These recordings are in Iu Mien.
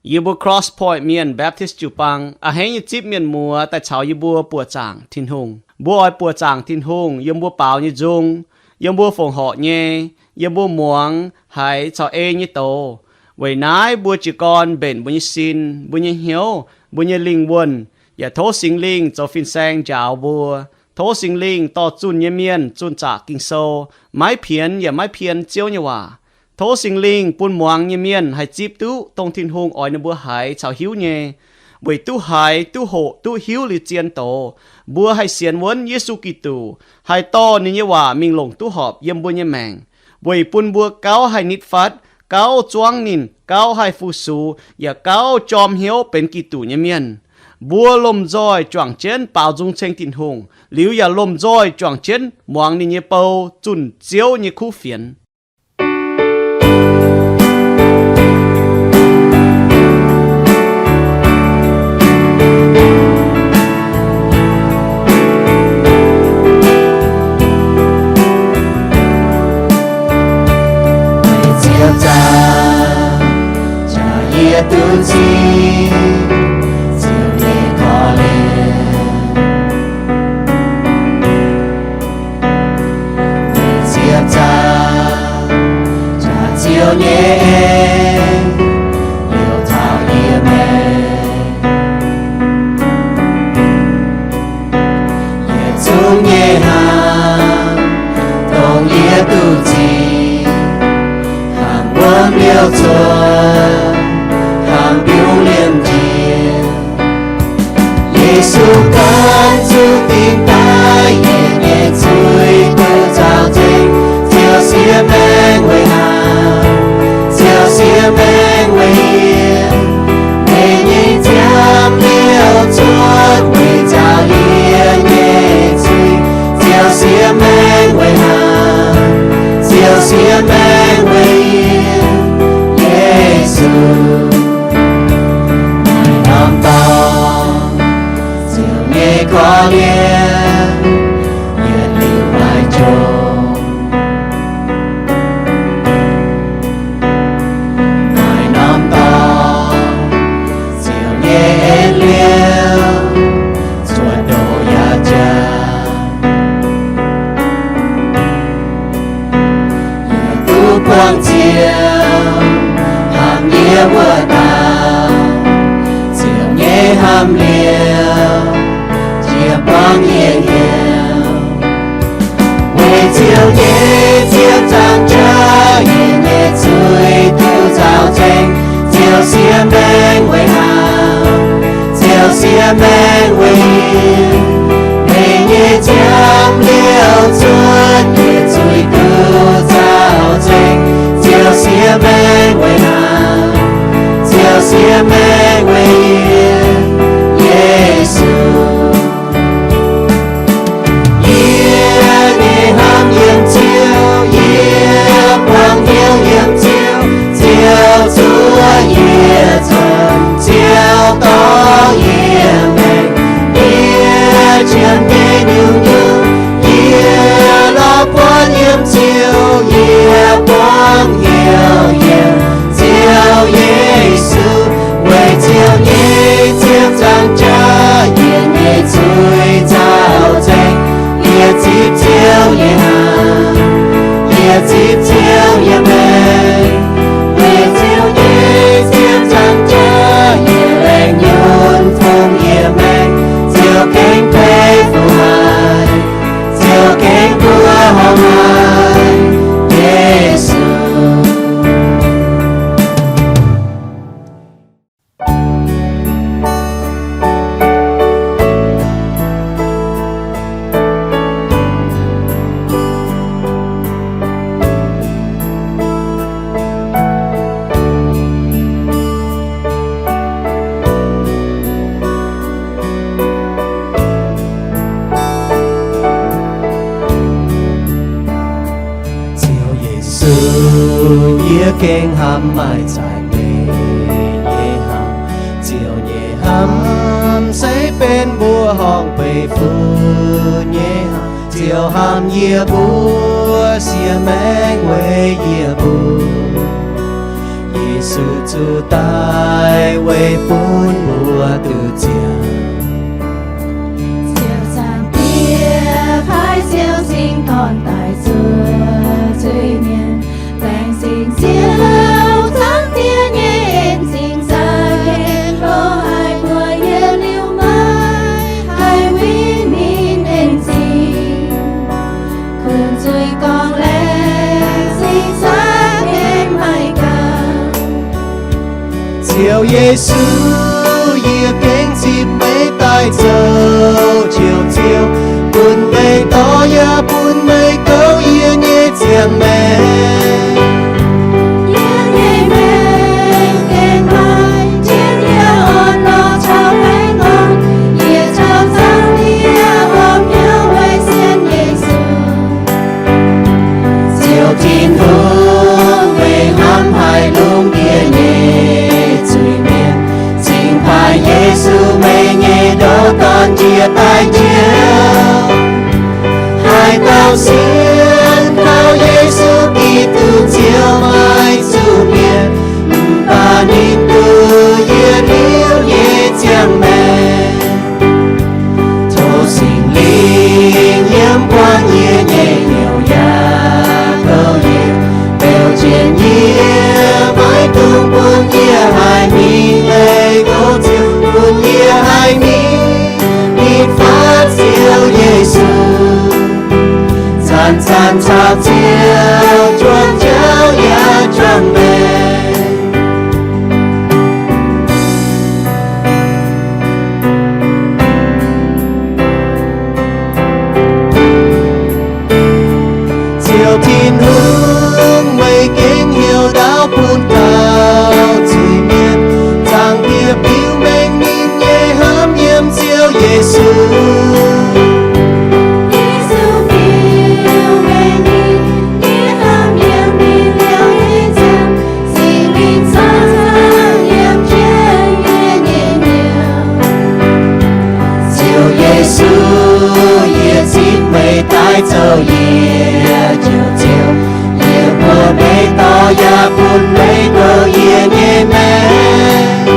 Yie mbuo Cross Point Mienh Baptist jiu-baang a'hneiv nyei zipv mienh muoz daaih caux yie mbuo buoqc zaangc Tin-Hungh. Mbuo oix buoqc zaangc Tin-Hungh yiem mbuo baaux nyei nzung, yiem mbuo fongc horc nyei, yiem mbuo muangx haiz caux ei nyei doz. Weic naaiv mbuo jiez gorn mbenc mbuo nyei sin, mbuo nyei hnyouv, mbuo nyei lingh wuonh, yaac tov Singx Lingh zoux fin-saeng njaaux mbuo. Tov Singx Lingh dorh zunh nyei mienh zunh zaqc Ging-Sou, maiv pienx yaac maiv pien Ziouv nyei waac. Tov Singx Lingh bun muangx nyei mienh haih zipv duqv dongh Tin-Hungh oix ninh mbuo haiz caux hiuv nyei, weic duqv haiz, duqv hoqc, duqv hiuv liuz zien doz, mbuo haih sienx wuonv Yesu Giduc, haih dorh ninh nyei waac mingh longc duqv horpc yiem mbuo nyei maengc, weic bun mbuo gauh haih nitv fatv, gauh zuangv ninh, gauh haih fu-sux, yaac gauh jorm hnyouv benx Giduc nyei mienh. Mbuo lomh nzoih juangc jienv baaux nzung ceng Tin-Hungh, liuz yaac lomh nzoih juangc jienv muangx ninh nyei bou zunh Ziouv nyei kuv fienx. Ziepc zaang, jaax yie duqv zipv Ziouv nyei korv-lienh. Ziepc zaang, jaax Ziouv nyei en youc taux yie maengc. Yietc zungv nyei hnaangx, dongh yie duqv zipc, hnangv wuom liouh zuoqv, hnangv mbiungc liemh njiec. Yesu ganh zuqc dingh daaih, yie nyei zuiz duqv zaux nzengc. Ziouv siev maengc weic hnaangx, Ziouv siev maengc weic yie. Meih nyei nziaamv liouh zuotc weic nzauh yie nyei zuiz. Ziouv siev maengc weic hnaangx, Ziouv siev maengc weic yie. Yesu, maaih norm dorngx, Ziouv nyei korv-lienh yietc liuz maaih njongc. Maaih norm dorngx, Ziouv nyei en liouh, zuotc ndoqc yaac jaax. Yie duqv buangh Ziouv hnamv yie wuov dauh, Ziouv nyei hnamv liouh, jiex buangv yie hnyouv. Weic Ziouv nyei ziepc nzaangc jaax, yie nyei zuiz duqv zaux nzengc. Ziouv siev maengc weic hnaangx, Ziouv siev maengc weic yie. Meih nyei nziaamv liouh zuotc, yie zuiz duqv zaux nzengc. Ziouv siev maengc weic hnaangx, Ziouv siev maengc weic yie. Yesu, yie nyei hnamv yiem Ziouv, yie buangh hnyouv yiem Ziouv. Ziouv zuov yie zuonc, Ziouv dorh yie maengc. Yie qiemx nyei nyungc-nyungc, yie lorz buonv yiem Ziouv, yie buangv hnyouv yiem Ziouv Yesu. Weic Ziouv nyei ziepc nzaangc jaax, yie nyei zuiz zaux nzengc. Yie zipv Ziouv nyei hnaangx, yie zipv Ziouv nyei maengc. Weic Ziouv nyei ziepc nzaangc jaax, yie laengz nyunc fungx yie maengc. Ziouv gengh beiv fuqv haic, Ziouv gengh mbuoqc horngh haic, Yesu. Ziouv Yesu, yie gengh hnamv maaih za'eix nyei hnamv. Ziouv nyei hnamv se benx mbuo horngh beiv fuqv nyei hnamv. Ziouv hnamv yie mbuo, siev maengc weic yie mbuo. Yesu zuqc daaih weic bun mbuo duqv ziangh. Ziouv Zaangc Diex paaiv Ziouv Singx Dorn daaih zuov zuiz-mienh. Laengz zingh Ziouv Zaangc Diex nyei en-zingh za'gengh lorz haic mbuo yiem liuz maiv haih winh ninh en-zingh. Kuonx zuiz gorngv laengz zingh za'gengh maiv gaux. Ziouv Yesu, yie gengh zipv meih daaih zoux Ziouv, Ziouv, bun meih dorh yaac bun meih gouv yie nyei ziangh maengc. Yie nyei maengc gengh maaih jienv yie orn-lorqc caux baengh orn. Yie caux Zaangc Diex horpc hnyouv weic sienx Yesu. Ziouv Tin-Hungh, meih hnamv haic lungh ndiev nyei zuiz-mienh, cingx paaiv Yesu, meih nyei ndoqc Dorn, njiec daaih njiec, haaix dauh sienx kaux Yesu Giduc, ziouc maiv zuqc mietc, mv baac ninh duqv yie liuz nyei ziangh maengc. Tov Singx Lingh yiem buangv yie nyei hnyouv yaac gouv yie, beu jienv yie, maiv dungx bun yie haih mingh leih goux Ziouv, bun yie haih mingh nitv fatv Ziouv Yesu, zanc-zanc caux Ziouv juangc jauv yaac juangc maengc. Ziouv Tin-Hungh, meih gengh heuc ndaauv bun gauh zuiz-mienh. Zaangc Diex biux mengh ninh nyei hnamv yiem Ziouv Yesu. Yesu biux mengh ninh nyei hnamv yiem ninh liouh nyei ziangh. Singx Lingh caux Zaangc Diex yiem jienv yie nyei hnyouv. Ziouv Yesu, yie zipv meih daaih zoux yie nyei Ziouv. Yie mbuox meih dorh yaac bun meih gouv yie nyei maengc.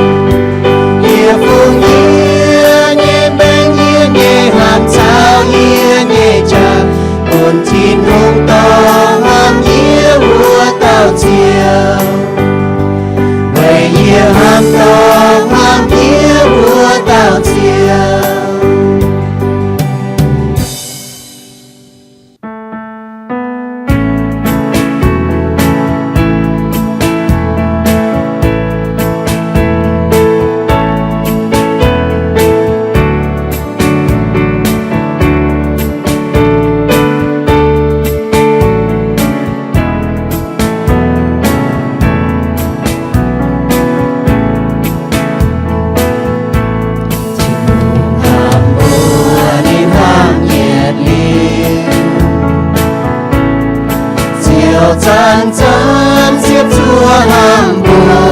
Yie fungx yie nyei maengc, yie nyei hnamv caux yie nyei jaax, bun Tin-Hungh dorh hnamv yie wuov dauh Ziouv. Weic yie hnamv dorh hnamv yie wuov dauh Ziouv. Tin-Hungh hnamv mbuo ninh hnamv yietc liuz, Ziouv zanc-zanc siepv zuoqv hnamv mbuo.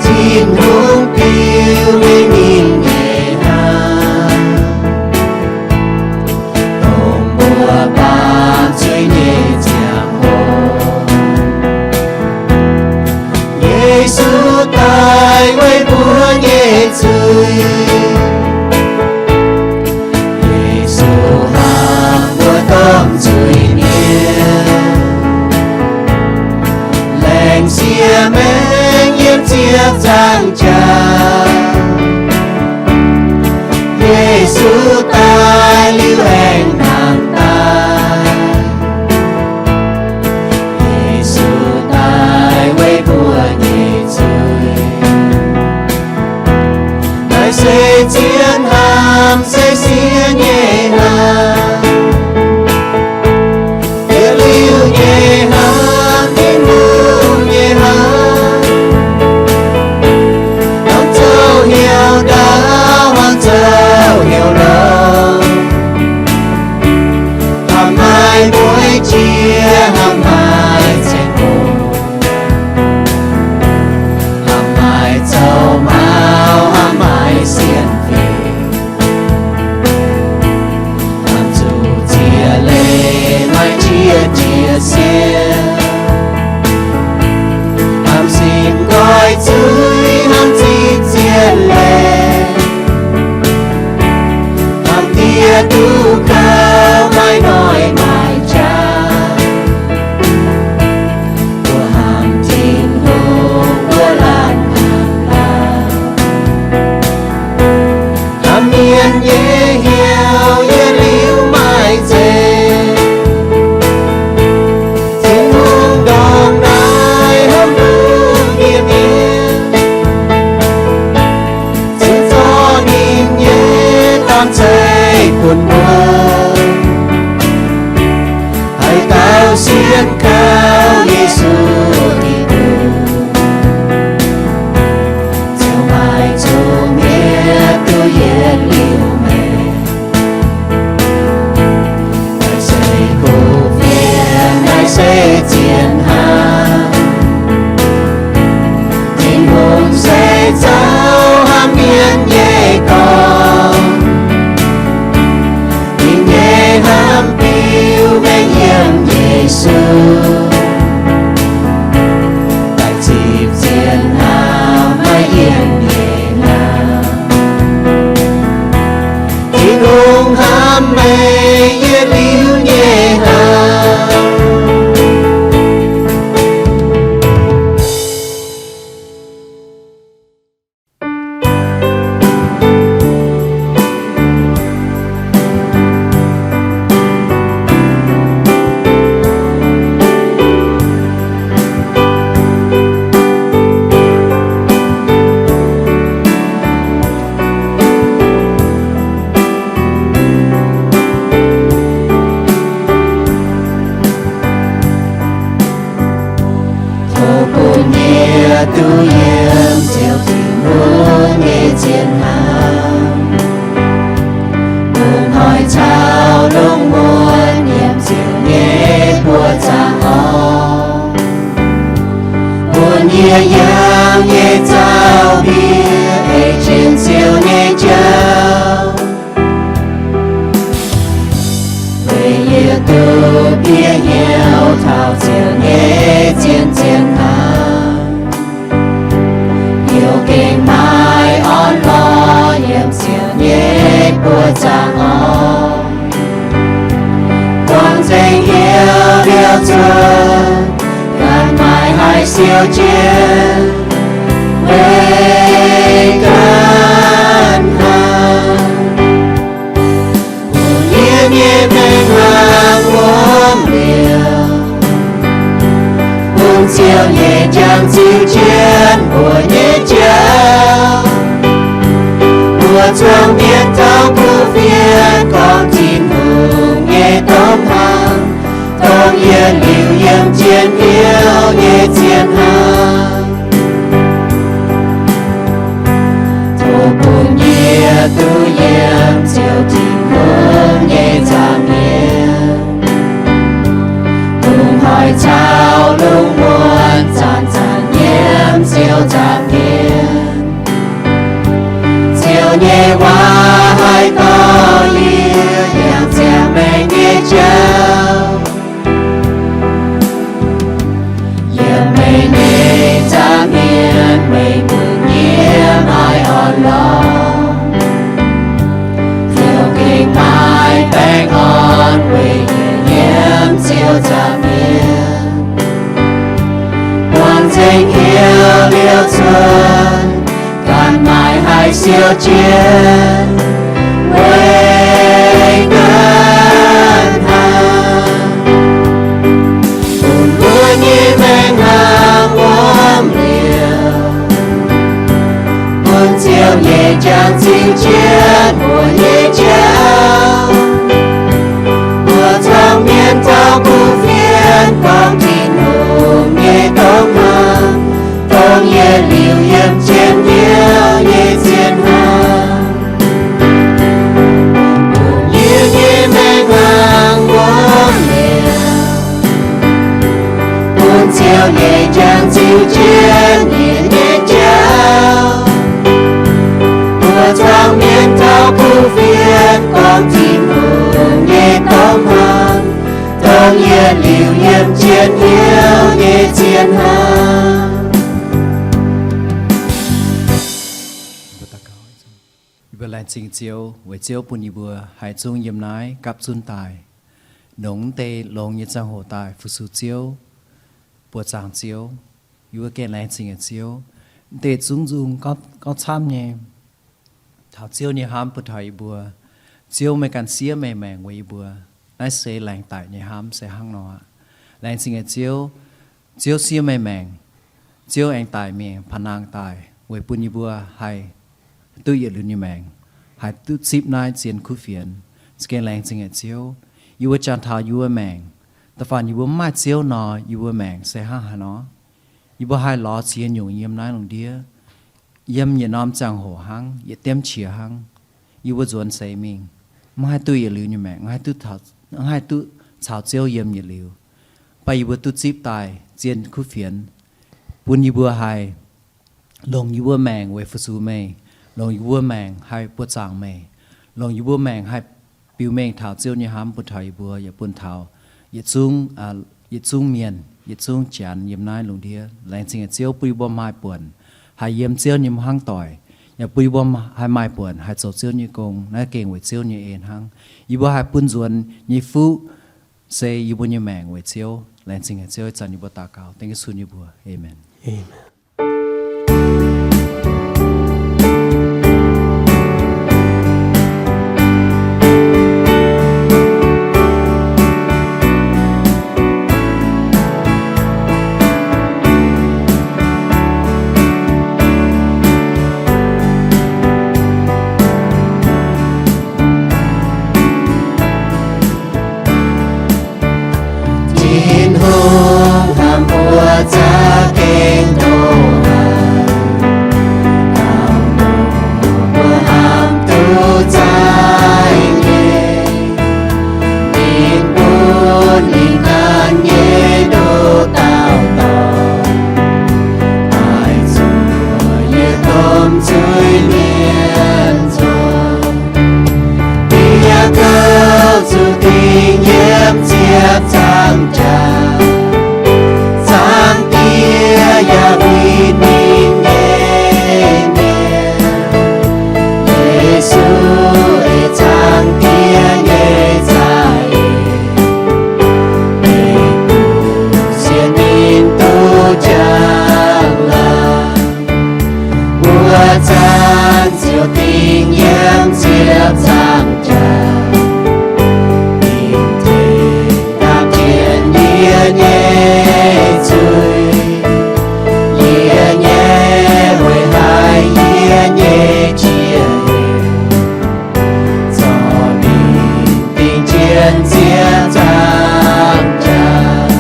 Tin-Hungh biux mengh ninh nyei hnamv, dongh mbuo baamz zuiz nyei ziangh hoc. Yesu daaih weic mbuo nyei zuiz. Yesu hnamv mbuo domh zuiz-mienh, laengz siex maengc yiem ziepc nzaangc jaax. Yesu daaih liuz aengx nangh daaih. Yesu daaih weic mbuo nyei zuiz. Naaiv se zien hnamv, se siev nyei hnamv. Yietc liuz nyei hnamv, Tin-Hungh nyei hnamv. Hnangv zouv hnyouv ndaauv, hnangv zouv hnyouv longx. bun mbuo, haaix dauh sienx kaux Yesu Giduc, ziouc maaih zuqc miev duqv yietc liuz maengc. Naaiv se kuv fienx, naaiv se zien hnangv. Tin-Hungh se zoux hnamv mienh nyei dorn, ninh nyei hnamv biux mengh yiem Yesu. Daaih zipv zien hnamv maiv yiem nyei hnamv. Tin-Hungh hnamv meih yietc liuz nyei hnamv. Tov bun yie duqv yiem Ziouv Tin-Hungh nyei zien hnamv. Lungh hnoi caux lungh muonz yiem Ziouv nyei buoz zaangc orn. Bun yie yiem nyei zaux-ndiev ei jienh Ziouv nyei jauv. Weic yie duqv bieqc hnyouv taux Ziouv nyei zien zien hnamv. Hnyouv gengh maaih orn-lorqc yiem Ziouv nyei buoz zaangc orn. Buangh nzengc hnyouv liouh cuotv, ganh maaih haaix siou jienv weic ganh hnamv. Bun yie nyei maengc hnaangx wuom liouh, bun Ziouv nyei njang-ziuh jienv mbuo nyei jauv. Mbuo zuangx mienh taux kuv fienx gorngv Tin-Hungh nyei domh hnamv, dongh yietc liuz yiem jienv hnyouv nyei zien hnamv. Tov bun yie duqv yiem Ziouv Tin-Hungh nyei nza'hmien. Lungh hnoi caux lungh muonz zanc-zanc yiem Ziouv nza'hmien. Ziouv nyei waac haih dorh yie yangh ziangh maengc nyei jauv. Yiem meih nyei nza'hmien meih bun yie maaih orn-lorqc. Ziouv gengh maaih baengh orn weic yie yiem Ziouv nza'hmien. Buangh nzengc hnyouv liouh cuotv, ganh maaih haaix siou jienv weic ganh hnamv. Bun mbuo nyei maengc hnaangx wuom liouh, bun Ziouv nyei njang-ziuh jienv mbuo nyei jauv. Mbuo zuangx mienh taux kuv fienx gorngv Tin-Hungh nyei domh hnamv, dongh yietc liuz yiem jienv hnyouv nyei zien hnamv. Bun yie nyei maengc hnaangx wuom liouh, bun Ziouv nyei njang-ziuh jienv yie nyei jauv. Mbuo zuangx mienh taux kuv fienx gorngv Tin-Hungh nyei domh hnamv, dongh yietc liuz yiem jienv hnyouv nyei zien hnamv. Yie mbuo laengz zingh Ziouv weic Ziouv bun yie mbuo haih zungv yiem naaiv gapv zunv daaih, longc mv deix longx nyei ziangh hoc daaih fu-sux Ziouv, buoz-zaangc Ziouv. Yie mbuo gengh laengz zingh nyei Ziouv, mv deix zungv nzung gorngv camv nyei, taux Ziouv nyei hnamv bun taux yie mbuo. Ziouv, meih ganh siev meih maengc weic yie mbuo. Naaiv se laengz daic nyei hnamv se hnangv nor aqv. Laengz zingh nyei Ziouv, Ziouv siev meih maengc. Ziouv aengx daic mingh paav nangh daaih weic bun yie mbuo haih duqv yietc liuz nyei maengc, haih duqv zipv naaiv zien kuv fienx. Za'gengh laengz zingh haic Ziouv, yie mbuo jangx taux yie mbuo maengc, da'faanh yie mbuo mv maaih Ziouv nor, yie mbuo maengc se hnangv haaix nor? Yie mbuo haih lorz ziex nyungc yiem naaiv lungh ndiev, yiem yietc norm ziangh hoc hnangv, yietc diemv qiex hnangv. Yie mbuo nzuonx seix mingh, mv haih duqv yietc liuz nyei maengc, mv haih duqv caux Ziouv yiem yietc liuz. Mv baac yie mbuo duqv zipv daaih zien kuv fienx, bun yie mbuo haih longc yie mbuo maengc weic fu-sux meih, longc yie mbuo maengc haih buoqc zaangc meih, longc yie mbuo maengc haih biux mengh taux Ziouv nyei hnamv bun taux yie mbuo, yaac bun taux yietc zungv, yietc zungv mienh, yietc zungv Janx yiem naaiv lungh ndiev. Laengz zingh haic Ziouv bun yie mbuo maaih buonc haih yiem Ziouv nyei hnangv doic, yaac bun yie mbuo haih maaih buonc haih zoux Ziouv nyei gong. Naaiv gengh weic Ziouv nyei en hnangv. Yie mbuo haih bun nzuonx nyei fuqv se yie mbuo nyei maengc weic Ziouv. Laengz zingh haic Ziouv, ih zanc yie mbuo daux gaux dengv Yesu nyei mbuox. Aamen. Tin-Hungh hnamv mbuo za'gengh ndoqc haic, mbuo hnamv duqv zaaic nyei. Ninh bun ninh ganh nyei ndoqc daauh dorngx, daaih zuoqc yie domh zuiz-mienh nzoih. Bieqc gouv zuqc dingc yiem ziepc nzaangc jaax, Zaangc Diex yaac huingx ninh nyei mienh. Yesu eix Zaangc Diex nyei za'eix, meih duqv sienx ninh duqv njang-laangc. Wuov zanc ziouc dingc yiem ziepc nzaangc jaax, dingc tengx dapv jienv yie nyei zuiz. Yie nyei weic haih yie nyei jiex heuc, zorqv ninh dingc jienv ziepc nzaangc jaax.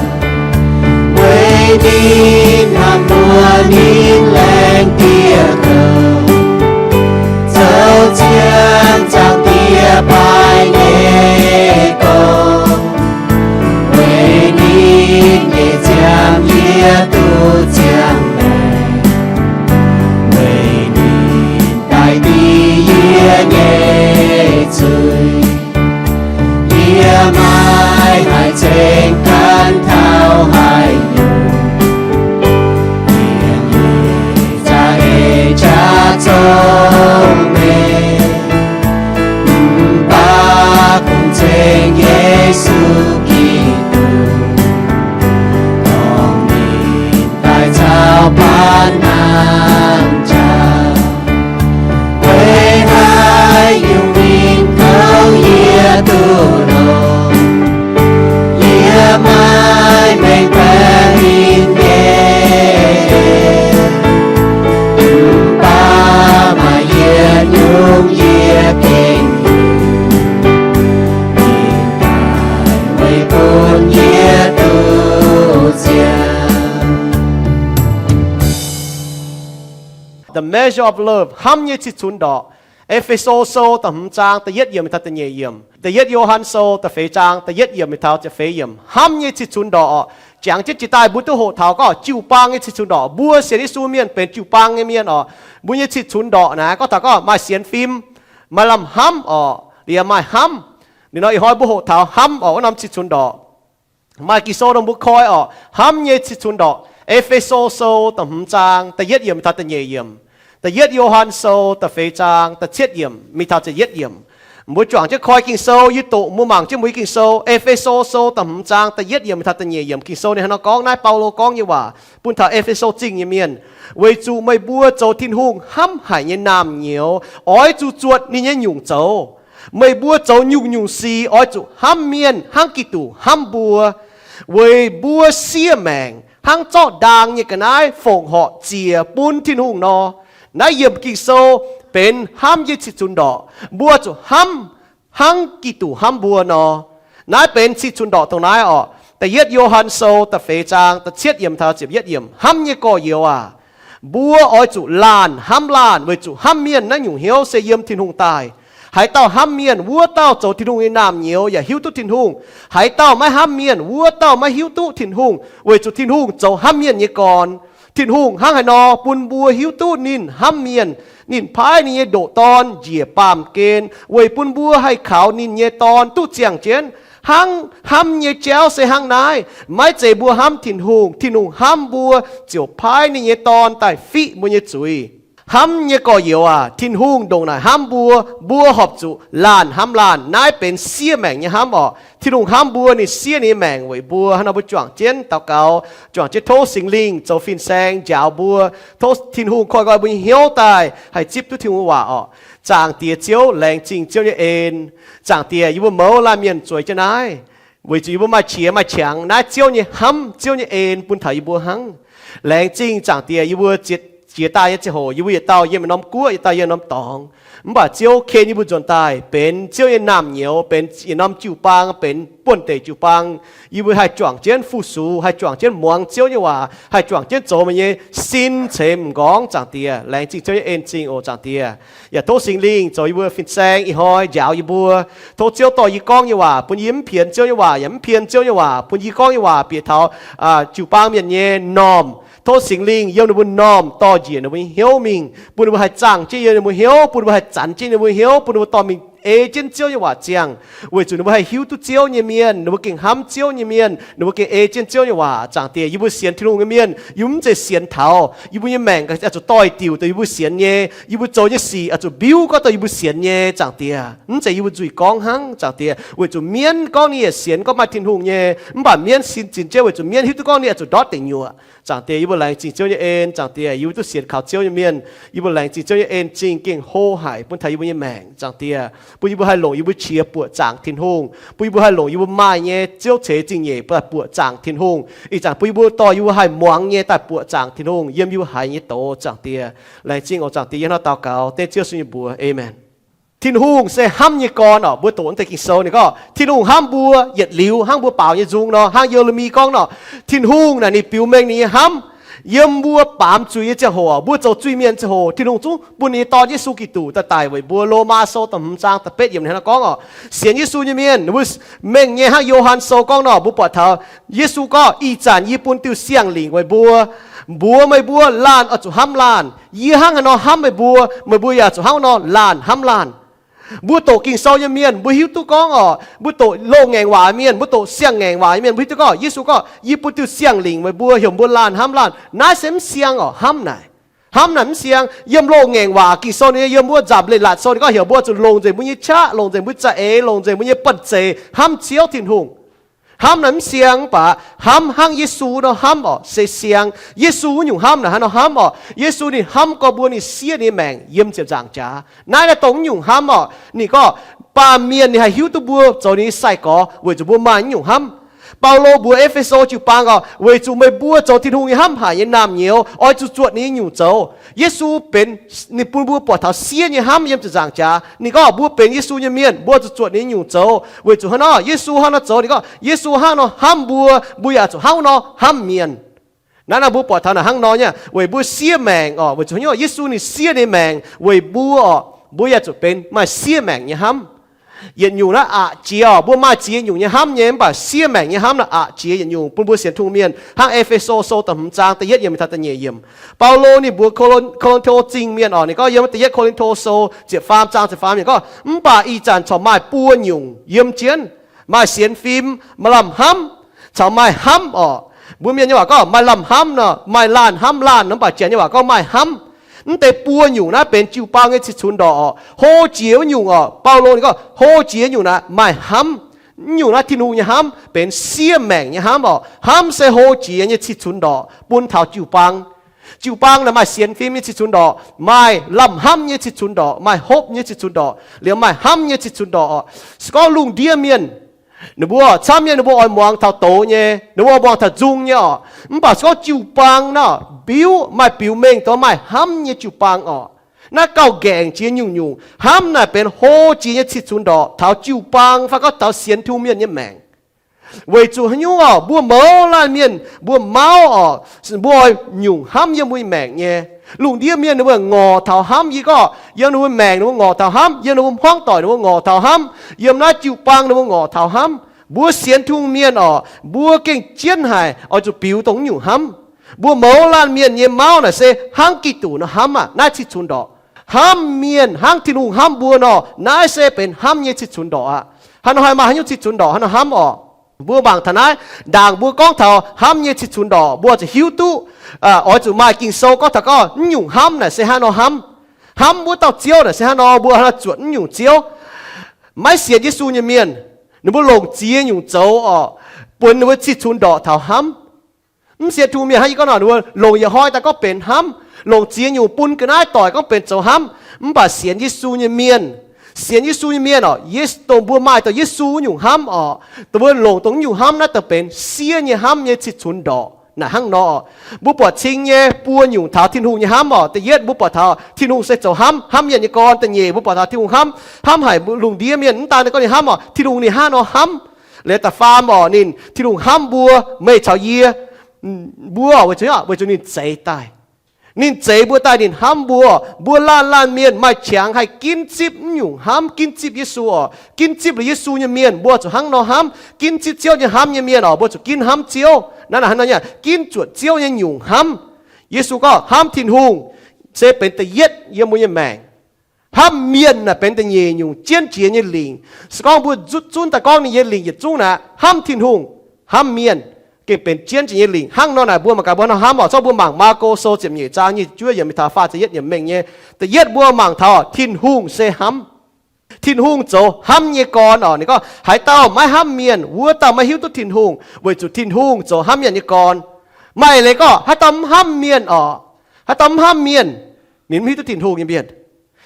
Weic ninh hnamv mbuo, ninh laengz dieh kouv, zoux ziangx Zaangc Diex baaix nyei gorngv. Weic ninh nyei ziangh yie duqv ziangh maengc, weic ninh daaih div yie nyei zuiz. Yie maiv haih ceng gan taux haaix nyungc, yie nyei za'eix qaqv cong-mengh, mv baac kungx ceng Yesu Giduc, dorh ninh daaih caux baanv nangh jaax. Weic haaix nyungc ninh kouv yie duqv longx, yie maiv mengh baeqc ninh nyei en, mv baac maaih yietc nyungc yie gengh hiuv, ninh daaih weic bun yie duqv ziangh. The Measure of Love, Hnamv Nyei Cih Cunx Ndorqc. E^fe^so Sou da'hmz zaang da'yietv yiemc mingh taux da'nyeic yiemc. Da'yietv Yo^han Sou da'feix zaang da'yietv yiemc mingh taux ziepc feix yiemc. Hnamv nyei cih cunx ndorqc orqc. Jangx jienv jiex daaih mbuo duqv hoqc taux gorngv jiu-baang nyei cih cunx ndorqc. Mbuo sienx Yesu mienh benx jiu-baang nyei mienh orqc. Mbuo nyei cih cunx ndorqc naaiv gorngv taux gorngv maaih sienx fim, maaih lamh hnamv orqc, liemh maaih hnamv. Ninh nor ih hnoi mbuo hoqc taux hnamv orqc wuov norm cih cunx ndorqc. Maaih Ging-Sou dongh mbuo koi orqc, hnamv nyei cih cunx ndorqc. E^fe^so Sou da'hmz zaang da'yietv yiemc mingh taux da'nyeic yiemc. Da'yietv Yo^han Sou da'feix zaang da'cietv yiemc mingh taux ziepc yietv yiemc. Mbuo juangc jienv koi Ging-Sou, yie doqc mbuo mangc jienv mbuo nyei Ging-Sou. E^fe^so Sou da'hmz zaang da'yietv yiemc mingh taux da'nyeic yiemc. Ging-Sou ninh hnangv nor gorngv naaiv, Baulo gorngv nyei waac bun taux E^fe^so Zingh nyei mienh. Weic zuqc meih mbuo zoux Tin-Hungh hnamv haic nyei naamh nyouz oix zuqc zuotc ninh nyei nyungc zoux. Meih mbuo zoux nyungc-nyungc sic oix zuqc hnamv mienh hnangv Giduc hnamv mbuo. Weic mbuo siev maengc hnangv zorqv ndaang nyei ga'naaiv fongc horc ziec bun Tin-Hungh nor, naaiv yiemc Ging-Sou benx hnamv nyei cih cunx ndorqc. Mbuo zuqc hnamv hnangv Giduc hnamv mbuo nor. Naaiv benx cih cunx ndorqc dongh naaiv orqc. Da'yietv Yo^han Sou da'feix zaang da'cietv yiemc taux ziepc yietv yiemc, hnamv nyei gorx-youz aac, mbuo oix zuqc laanh hnamv laanh, weic zuqc hnamv mienh naaiv nyungc hnyouv se yiem Tin-Hungh daaih. Haaix dauh hnamv mienh, wuov dauh zoux Tin-Hungh nyei naamh nyouz yaac hiuv duqv Tin-Hungh. Haaix dauh maiv hnamv mienh, wuov dauh maiv hiuv duqv Tin-Hungh, weic zuqc Tin-Hungh zoux hnamv mienh nyei gorn. Tin-Hungh hnangv haaix nor bun mbuo hiuv duqv ninh hnamv mienh, ninh paaiv ninh nyei ndoqc Dorn njiec baamh gen weic bun mbuo haih kaux ninh nyei Dorn duqv ziangh jienv. Hnangv hnamv nyei jauv se hnangv naaiv. Maiv zeiz mbuo hnamv Tin-Hungh, Tin-Hungh hnamv mbuo ziouc paaiv ninh nyei Dorn daaih fiqv mbuo nyei zuiz. Hnamv nyei gorx-youz aac, Tin-Hungh ndongc naaic hnamv mbuo, mbuo horpc zuqc laanh hnamv laanh. Naaiv benx siev maengc nyei hnamv orqc. Tin-Hungh hnamv mbuo, ninh siev ninh nyei maengc weic mbuo. Hnangv nor mbuo juangc jienv daux gaux, juangc jienv tov Singx Lingh zoux fin-saeng njaaux mbuo. Tov Tin-Hungh koi nqoi mbuo nyei hnyouv daaih haih zipv duqv Tin-Hungh waac orqc. Zaangc Diex Ziouv, laengz zingh Ziouv nyei en. Zaangc Diex, yie mbuo mouz laanh mienh zueiz jienv naaiv, weic zuqc yie mbuo maaih qiex maaih qangx. Naaiv Ziouv nyei hnamv, Ziouv nyei en bun taux yie mbuo hnangv. Laengz zingh Zaangc Diex, yie mbuo jiex daaih nyei ziangh hoc, yie mbuo yietc dauh yiem yietc norm guoqv, yietc dauh yiem norm dorngx. Mv baac Ziouv ken yie mbuo nzuonx daaih benx Ziouv nyei naamh nyouz, benx yietc norm jiu-baang, benx buonv-deic jiu-baang. Yie mbuo haih juangc jienv fu-sux, haih juangc jienv muangx Ziouv nyei waac, haih juangc jienv zoux meih nyei sin ceix m'nqorngv. Zaangc Diex, laengz zingh Ziouv nyei en zingh oc Zaangc Diex. Yaac tov Singx Lingh zoux yie mbuo fin-saeng ih hnoi njaaux yie mbuo. Tov Ziouv dorh yie gorngv nyei waac bun yie mv pienx Ziouv nyei waac, yaac mv pien Ziouv nyei waac bun yie gorngv nyei waac bieqc taux jiu-baang mienh nyei m'normh. Tov Singx Lingh yiem ninh mbuo m'normh dorh njiec ninh mbuo nyei hnyouv mingh, bun ninh mbuo haih zaangh jienv yiem ninh mbuo hnyouv, bun ninh mbuo haih zanx jienv ninh mbuo hnyouv, bun ninh mbuo dorh mingh ei jienv Ziouv nyei waac ziangh. Weic zuqc ninh mbuo haih hiuv duqv Ziouv nyei mienh, ninh mbuo gengh hnamv Ziouv nyei mienh, ninh mbuo gengh ei jienv Ziouv nyei waac. Zaangc Diex, yie mbuo sienx Tin-Hungh nyei mienh, yie mbuo mv zeiz sienx taux yie mbuo nyei maengc oix zuqc doix-diuc dongh yie mbuo sienx nyei. Yie mbuo zoux nyei sic oix zuqc mbiuv gorngv dongh yie mbuo sienx nyei. Zaangc Diex, mv zeiz yie mbuo nzuih gorngv hnangv. Zaangc Diex, weic zuqc mienv gorngv ninh yaac sienx gorngv maaih Tin-Hungh nyei, mv baac mienv sin zinx jienv weic zuqc mienv hiuv duqv gorngv ninh oix zuqc ndortv deic nyuoqc. Zaangc Diex, yie mbuo laengz zingh Ziouv nyei en. Zaangc Diex, yie mbuo duqv sienx kaux Ziouv nyei mienh. Yie mbuo laengz zingh Ziouv nyei en zingh gengh hlo haic bun taux yie mbuo nyei maengc. Zaangc Diex, bun yih mbuo haih longc yie mbuo qiex buoqc zaangc Tin-Hungh, bun yih mbuo haih longc yie mbuo maaih nyei Ziouv ceix zingh nyeic buoqc zaangc Tin-Hungh. Ih zanc bun yie mbuo dorh yie mbuo haih muangx nyei daaih buoqc zaangc Tin-Hungh yiem yie mbuo haiz nyei doz. Zaangc Diex, laengz zingh oc. Zaangc Diex, yie hnangv daux gaux dengv Ziouv Yesu nyei mbuox, aamen. Tin-Hungh se hnamv nyei gorn orqc. Mbuo doqc naaiv deix Ging-Sou ninh gorngv Tin-Hungh hnamv mbuo yietc liuz hnangv mbuo baaux nyei nzung nor, hnangv Ye^le^mi gorngv nor, Tin-Hungh naaic ninh biux mengh ninh nyei hnamv. Yiem mbuo baamz zuiz nyei ziangh hoc, mbuo zoux zuiz-mienh ziangh hoc, Tin-Hungh zungv bun ninh nyei Dorn Yesu Giduc daaih daic weic mbuo. Lomaa Sou da'hmz zaang da'betv yiemc hnangv naaiv gorngv orqc, sienx Yesu nyei mienh, mbuo mengh nyei hnangv Yo^han Sou gorngv nor, mbuo buatc taux Yesu gorngv, Ih zanc yie bun diuh siang-lingc weic mbuo, mbuox meih mbuo laanh oix zuqc hnamv laanh. Yie hnangv haaix nor hnamv meih mbuo, meih mbuo yaac zuqc hnangv nor laanh hnamv laanh. Mbuo doqc Ging-Sou nyei mienh mbuo hiuv duqv gorngv orqc, mbuo doqc loz-ngaengc waac mienh, mbuo doqc siang-ngaengc waac nyei mienh mbuo hiuv duqv gorngv Yesu gorngv, Yie bun diuh siang-lingc weic mbuo, heuc mbuo laanh hnamv laanh. Naaiv se mv siang orqc, hnamv naaic. Hnamv naaic mv siang. Yiem loz-ngaengc waac Ging-Sou nyei, yiem wuov Nzamc Leiz-Latc Sou ninh gorngv heuc mbuo zuqc longc nzengc mbuo nyei qaqv, longc nzengc mbuo nyei za'eix, longc nzengc mbuo nyei banh zeic hnamv Ziouv Tin-Hungh. Hnamv naaic mv siang, mv baac hnamv hnangv Yesu nor hnamv orqc se siang. Yesu wuov nyungc hnamv naaic hnangv nor hnamv orqc. Yesu ninh hnamv gorx mbuo, ninh siev ninh nyei maengc yiem ziepc nzaangc jaax. Naaiv naaiv dongh wuov nyungc hnamv orqc. Ninh gorngv, Baamh mienh ninh haih hiuv duqv mbuo zoux ninh nyei sai-gorx weic zuqc mbuo maaih wuov nyungc hnamv. Baulo mbuox E^fe^so jiu-baang orqc, weic zuqc meih mbuo zoux Tin-Hungh nyei hnamv haic nyei naamh nyouz, oix zuqc zuotc ninh nyei nyungc zoux. Yesu benx, ninh bun mbuo buatc taux siev nyei hnamv yiem ziepc nzaangc jaax. Ninh gorngv mbuo benx Yesu nyei mienh, mbuo zuqc zuotc ninh nyei nyungc zoux. Weic zuqc hnangv nor, Yesu hnangv nor zoux, ninh gorngv Yesu hnangv nor hnamv mbuo, mbuo yaac zuqc hnangv nor hnamv mienh. Naaiv nor mbuo buatc taux naaic hnangv nor nyei, weic mbuo siev maengc orqc, weic zuqc hnangv nor Yesu ninh siev ninh maengc weic mbuo orqc, mbuo yaac zuqc benx maaih siev maengc nyei hnamv. Yietc nyungc naaiv aqc jiex orqc, mbuo maaih ziex nyungc nyei hnamv nyei, mv baac siev maengc nyei hnamv naaic aqc jiex yietc nyungc bun mbuo sienx Tin-Hungh mienh. Hnangv E^fe^so Sou da'hmz zaang da'yietv yiemc taux da'nyeic yiemc, Baulo ninh mbuox Ko^lin, Ko^lin^to Zingh mienh orqc, ninh gorngv yiem da'yietv Ko^lin^to Sou ziepc faam zaang ziepc faam yiemc gorngv, Mv baac ih zanc corc maaih buo nyungc yiem jienv, maaih sienx fim, maaih lamh hnamv, caux maaih hnamv orqc. Mbuo mienh nyei waac gorngv maaih lamh hnamv nor, maaih laanh hnamv laanh nor, mv baac Janx nyei waac gorngv maaih hnamv. Mv deix buo nyungc naaiv benx jiu-baang nyei cih cunx ndorqc orqc. Hlo jiex wuov nyungc orqc, Baulo ninh gorngv hlo jiex nyungc naaiv maaih hnamv. Wuov nyungc naaiv Tin-Hungh nyei hnamv benx siev maengc nyei hnamv orqc. Hnamv se hlo jiex nyei cih cunx ndorqc bun taux jiu-baang. Jiu-baang naaic maaih sienx fim nyei cih cunx ndorqc, maaih lamh hnamv nyei cih cunx ndorqc, maaih hopv nyei cih cunx ndorqc, liemh maaih hnamv nyei cih cunx ndorqc orqc. Se gorngv lungh ndiev mienh, ninh mbuo camv mienh ninh mbuo oix muangx taux doz nyei, ninh mbuo oix muangx taux nzung nyei orqc. Mv baac se gorngv jiu-baang naaic biuv, maaih biux mengh dongh maaih hnamv nyei jiu-baang orqc. Naaiv gauh nqaengc jiex nyungc-nyungc. Hnamv naaic benx hlo jiex nyei cih cunx ndorqc taux jiu-baang fai gorngv taux sienx Tin-Hungh mienh nyei maengc. Weic zuqc haaix nyungc orqc, mbuo mouz laanh mienh, mbuo mauv orqc, mbuo oix nyungc hnamv yiem mbuo nyei maengc nyei. Lungh ndiev mienh ninh mbuo ngorc taux hnamv. Yie gorngv yiem ninh mbuo maengc ninh mbuo ngorc taux hnamv, yiem ninh mbuo hmuangv doic ninh mbuo ngorc taux hnamv, yiem naaiv jiu-baang ninh mbuo ngorc taux hnamv. Mbuo sienx Tin-Hungh mienh orqc, mbuo gengh jienv haic oix zuqc biux dongh nyungc hnamv. Mbuo mouz laanh mienh nyei mauv naaic se hnangv Giduc nor hnamv aqv. Naaiv cih cunx ndorqc. Hnamv mienh hnangv Tin-Hungh hnamv mbuo nor, naaiv se benx hnamv nyei cih cunx ndorqc aqv. Hnangv nor haih maaih haaix nyungc cih cunx ndorqc hnangv nor hnamv orqc? Mbuo mangc taux naaiv, ndaangc mbuo gorngv taux hnamv nyei cih cunx ndorqc, mbuo zuqc hiuv duqv oix zuqc maaih Ging-Sou gorngv taux gorngv nyungc hnamv naaic se hnangv nor hnamv. Hnamv wuov dauh Ziouv naaic se hnangv nor, mbuo hnangv nor zuotc nyungc ziouv. Maiv sienx Yesu nyei mienh, ninh mbuo longc ziex nyungc zoux orqc, buonx ninh mbuo cih cunx ndorqc taux hnamv. Mv sienx Tin-Hungh mienh hnangv yie gorngv nor, ninh mbuo longc yietc hnoi daaih gorngv benx hnamv, longc ziex nyungc bun ga'naaiv doic gorngv benx zoux hnamv. Mv baac sienx Yesu nyei mienh, sienx Yesu nyei mienh orqc, dongh mbuo maaih dongh Yesu wuov nyungc hnamv orqc, dongh mbuo longc dongh nyungc hnamv naaiv daaih benx siev nyei hnamv nyei cih cunx ndorqc. Naaic hnangv nor, mbuo buatc cing nyei buo nyungc taux Tin-Hungh nyei hnamv orqc. Da'yietv mbuo buatc taux Tin-Hungh se zoux hnamv, hnamv mienh nyei gorn. Da'nyeic mbuo buatc taux Tin-Hungh hnamv, hnamv haic lungh ndiev mienh, mv daan ninh gorngv ninh hnamv orqc, Tin-Hungh ninh hnangv nor hnamv. Liuz da'faam orqc, ninh, Tin-Hungh hnamv mbuo, meih caux yie, mbuo weic zuqc, weic zuqc ninh zeix daaih. Ninh zeix mbuo daaih ninh hnamv mbuo. Mbuo laanh laanh mienh maaih qangx haih ginv zipv nyungc hnamv, ginv zipv Yesu orqc, ginv zipv liuz Yesu nyei mienh, mbuo zuqc hnangv nor hnamv. Ginv zipv Ziouv nyei hnamv nyei mienh orqc, mbuo zuqc ginv hnamv Ziouv. Naaiv hnangv nor nyei, ginv zuotc Ziouv nyei nyungc hnamv. Yesu gorngv hnamv Tin-Hungh se benx da'yietv yiem mbuo nyei maengc. Hnamv mienh naaic benx da'nyeic nyungc jienv jiex nyei lingc. Se gorngv mbuo zutv zunv daaih gorngv ninh nyei lingc yietc zungv naaic, hnamv Tin-Hungh, hnamv mienh, gengh benx jienv jiex nyei lingc. Hnangv nor naaic mbuo mangc gaax, mbuo hnamv orqc, zorqv mbuo mangc Maako Sou ziepc nyeic zaang nyic ziepc juov yiemc mingh taux faah ziepc yietv yiemc mengh nyei. Da'yietv mbuo mangc taux Tin-Hungh se hnamv. Tin-Hungh zoux hnamv nyei gorn orqc. Ninh gorngv, haaix dauh maiv hnamv mienh, wuov dauh maiv hiuv duqv Tin-Hungh, weic zuqc Tin-Hungh zoux hnamv mienh nyei gorn. Maaih eix leiz gorngv haaix dauh mv hnamv mienh orqc, haaix dauh mv hnamv mienh, ninh mv hiuv duqv Tin-Hungh nyei mienh.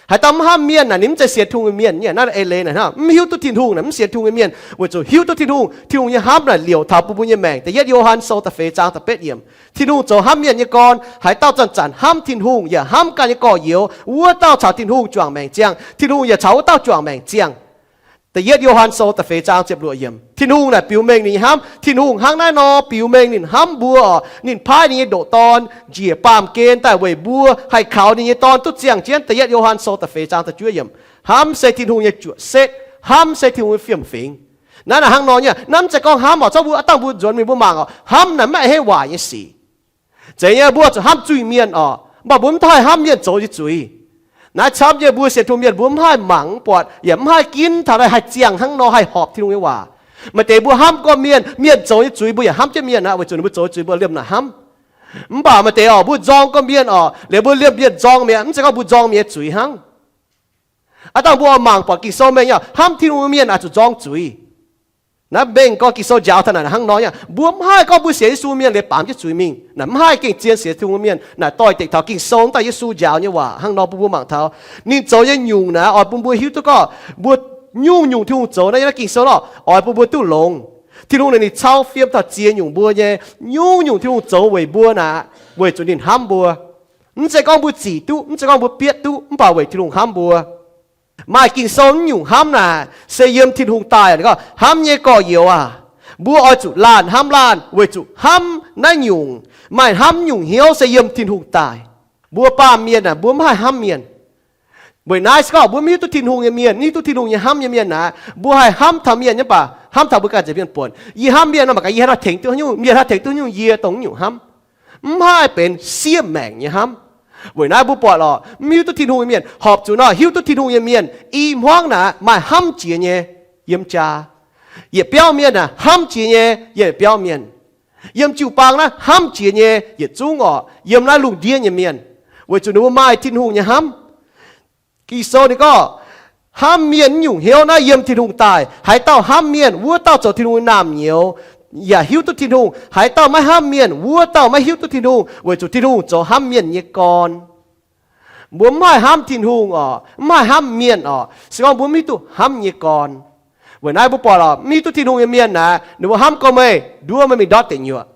Haaix dauh mv hnamv mienh naaic ninh mv zeiz sienx Tin-Hungh nyei mienh. Naaiv eix leiz naaic hnangv, mv hiuv duqv Tin-Hungh naaic mv sienx Tin-Hungh nyei mienh, weic zuqc hiuv duqv Tin-Hungh, Tin-Hungh nyei hnamv naaic liouc taux bun mbuo nyei maengc. Da'yietv Yo^han Sou da'feix zaang da'betv yiemc, Tin-Hungh zoux hnamv mienh nyei gorn. Haaix dauh zanc-zanc hnamv Tin-Hungh yaac hnamv ganh nyei gorx-youz, wuov dauh caux Tin-Hungh juangc maengc ziangh. Tin-Hungh yaac caux wuov dauh juangc maengc ziangh. Da'yietv Yo^han Sou da'feix zaang ziepc luoqc yiemc. Tin-Hungh naaic biux mengh ninh nyei hnamv. Tin-Hungh hnangv naaiv nor biux mengh ninh hnamv mbuo orqc, ninh paaiv ninh nyei ndoqc Dorn njiec baamh gen daaih weic mbuo haih kaux ninh nyei Dorn duqv ziangh jienv. Da'yietv Yo^han Sou da'feix zaang da'juov yiemc. Hnamv se Tin-Hungh nyei juoqc setv. Hnamv se Tin-Hungh nyei fiem-fingx. Naaiv naaic hnangv nor nyei. Naaiv mv zeiz gorngv hnamv orqc, zorqv mbuo, aav dangh mbuo nzuonx mingh mbuo mangc orqc, hnamv naaic mv maaih hei waaic nyei sic. Zeiz nyei, mbuo zuqc hnamv zuiz-mienh orqc, mv baac mbuo mv haih hnamv mienh zoux nyei zuiz. Naaiv camv nyei, mbuo sienx Tin-Hungh mienh mbuo mv haih mangc mv buatc, yaac mv haih ginv taux haih ziangh hnangv nor haih horpc Tin-Hungh nyei waac. Maaih deix mbuo hnamv gorngv mienh, mienh zoux nyei zuiz mbuo yaac hnamv jienv mienh aqv, weic zuqc ninh mbuo zoux nyei zuiz mbuo liemh naaic hnamv. Mv baac maaih deix orqc, mbuo nzorng gorngv mienh orqc, liuz mbuo liemh mienh nzorng mi'aqv, mv zeiz gorngv mbuo nzorng mienh nyei zuiz hnangv. Aav dangh mbuo oix mangc buatc Ging-Sou mengh nyei, hnamv Tin-Hungh nyei mienh oix zuqc nzorng zuiz. Naaiv mengh gorngv Ging-Sou njaaux taux naaic hnangv nor nyei. Mbuo mv haih gorngv mbuo sienx Yesu mienh liuz baamz jienv zuiz mingh. Naaic mv haih gengh zien sienx Tin-Hungh mienh. Naaic doix-dekc taux Ging-Sou daaih Yesu njaaux nyei waac hnangv nor bun mbuo mangc taux. Ninh zoux nyei nyungc naaic oix bun mbuo hiuv duqv gorngv mbuo nyungc-nyungc Tin-Hungh zoux naaiv yiem naaiv Ging-Sou nor oix bun mbuo duqv longx. Tin-Hungh naaic ninh cau fiem taux ziex nyungc mbuo nyei. Nyungc-nyungc Tin-Hungh zoux weic mbuo naaic, weic zuqc ninh hnamv mbuo. Mv zeiz gorngv mbuo zic duqv, mv zeiz gorngv mbuo bietv duqv, mv baac weic Tin-Hungh hnamv mbuo. Maaih Ging-Sou nyungc hnamv naaic se yiem Tin-Hungh daaih. Hnamv nyei gorx-youz aac, mbuo oix zuqc laanh hnamv laanh weic zuqc hnamv naaiv nyungc. Maaih hnamv nyungc hnyouv se yiem Tin-Hungh daaih. Mbuo baamh mienh aah, mbuo mv haih hnamv mienh. Weic naaiv se gorngv mbuo mv hiuv duqv Tin-Hungh nyei mienh, mv hiuv duqv Tin-Hungh nyei hnamv nyei mienh naaic, mbuo haih hnamv taux mienh nyei baac hnamv taux mbuo ganh nzengc mienh buonc. Yie hnamv mienh nor mangc gaax yie haaix nor tengx duqv nyungc, mienh haaix tengx duqv nyungc yie dongh nyungc hnamv. Mv haih benx siev maengc nyei hnamv. Weic naaiv mbuo buatc lorqc, mv hiuv duqv Tin-Hungh nyei mienh horpc zuqc nor hiuv duqv Tin-Hungh nyei mienh i hmuangv naaic maaih hnamv jiex nyei yiem jaa. Yietc biauv mienh aah, hnamv jiex nyei yietc biauv mienh. Yiem jiu-baang naaiv hnamv jiex nyei yietc zungv orqc, yiem naaiv lungh ndiev nyei mienh, weic zuqc ninh mbuo maaih Tin-Hungh nyei hnamv. Ging-Sou ninh gorngv, hnamv mienh nyungc hnyouv naaiv yiem Tin-Hungh daaih. Haaix dauh hnamv mienh, wuov dauh zoux Tin-Hungh nyei naamh nyouz, yaac hiuv duqv Tin-Hungh. Haaix dauh maiv hnamv mienh, wuov dauh maiv hiuv duqv Tin-Hungh, weic zuqc Tin-Hungh zoux hnamv mienh nyei gorn. Mbuo mv haih hnamv Tin-Hungh orqc, mv haih hnamv mienh orqc, se gorngv mbuo mv hiuv duqv hnamv nyei gorn. Weic naaiv mbuo buatc lorqc, mv hiuv duqv Tin-Hungh nyei mienh naaic, ninh mbuo hnamv gorngv meih nduov meih mingh ndortv deic nyuoqc.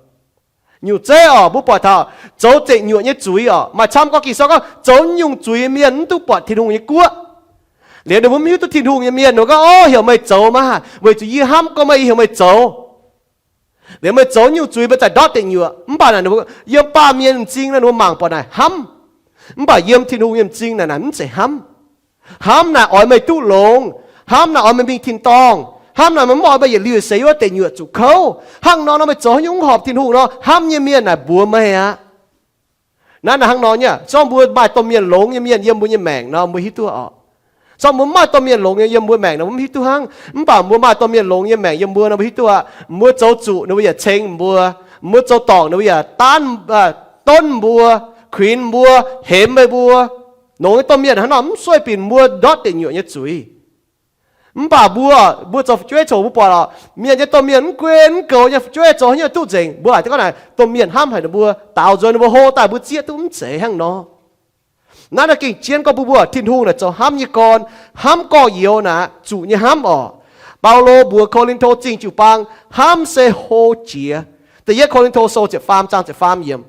Nyungc zeiv oc, mbuo buatc taux zoux zengc nyuoqc nyei zuiz oc, maaih camv gorngv Ging-Sou gorngv zoux nyungc zuiz nyei mienh mv duqv buatc Tin-Hungh nyei guoqv. Liuz ninh mbuo mv hiuv duqv Tin-Hungh nyei mienh, ninh mbuo gorngv, Ov, heuc meih zoux maah, weic zuqc yie hnamv gorngv meih, yie heuc meih zoux. Liuz meih zoux nyungc zuiz, meih zaaih ndortv deic nyuoqc. Mv baac naaic ninh mbuo yiem baamh mienh m'zing naaic, ninh mbuo mangc buatc naaic hnamv. Mv baac yiem Tin-Hungh nyei m'zing naaic, naaic mv zeiz hnamv. Hnamv naaic oix meih duqv longx. Hnamv naaic oix meih mingh tin-dorngh. Hnamv naaic meih mv oix meih yietc liuz seix wuov deic nyuoqc zuqc kouv. Hnangv nor nor meih zoux haaix nyungc mv horpc Tin-Hungh nor, hnamv nyei mienh naaic mbuox meih aqv. Naaiv naaic hnangv nor nyei, zorngv mbuo maaih domh mienh longx nyei mienh yiem mbuo nyei maengc nor, mbuo hiuv duqv oc. Zorngv mbuo mv maaih domh mienh longx nyei yiem mbuo maengc nor, mbuo mv hiuv duqv hnangv. Mv baac mbuo maaih domh mienh longx nyei maengc yiem mbuo nor, mbuo hiuv duqv aqv. Mbuo zoux zuqc ninh mbuo yaac ceng mbuo. Mbuo zoux dorngc ninh mbuo yaac daanv, donv mbuo, kuinx mbuo, hemx meih mbuo. Longx nyei domh mienh hnangv nor mv sueih binc mbuo ndortv deic nyuoqc nyei zuiz. Mv baac mbuo, mbuo zoux fu'jueiv coc mbuo buatc oc, mienh nyei domh mienh mv gunv mv goux nyei fu'jueiv zoux haaix nyungc duqv nzengc, mbuo haiz duqv gorngv naaic domh mienh hnamv haic ninh mbuo, daaux nzuonx ninh mbuo hlo daaih mbuo zieqv duqv mv zeiz hnangv nor. Naaiv naaic gengh jienv gorngv mbuo mbuo Tin-Hungh naaic zoux hnamv nyei gorn, hnamv gorx-youz naaic zuqc nyei hnamv oc. Baulo mbuox Ko^lin^to Zingh jiu-baang, hnamv se hlo jiex. Da'yietv Ko^lin^to Sou ziepc faam zaang ziepc faam yiemc.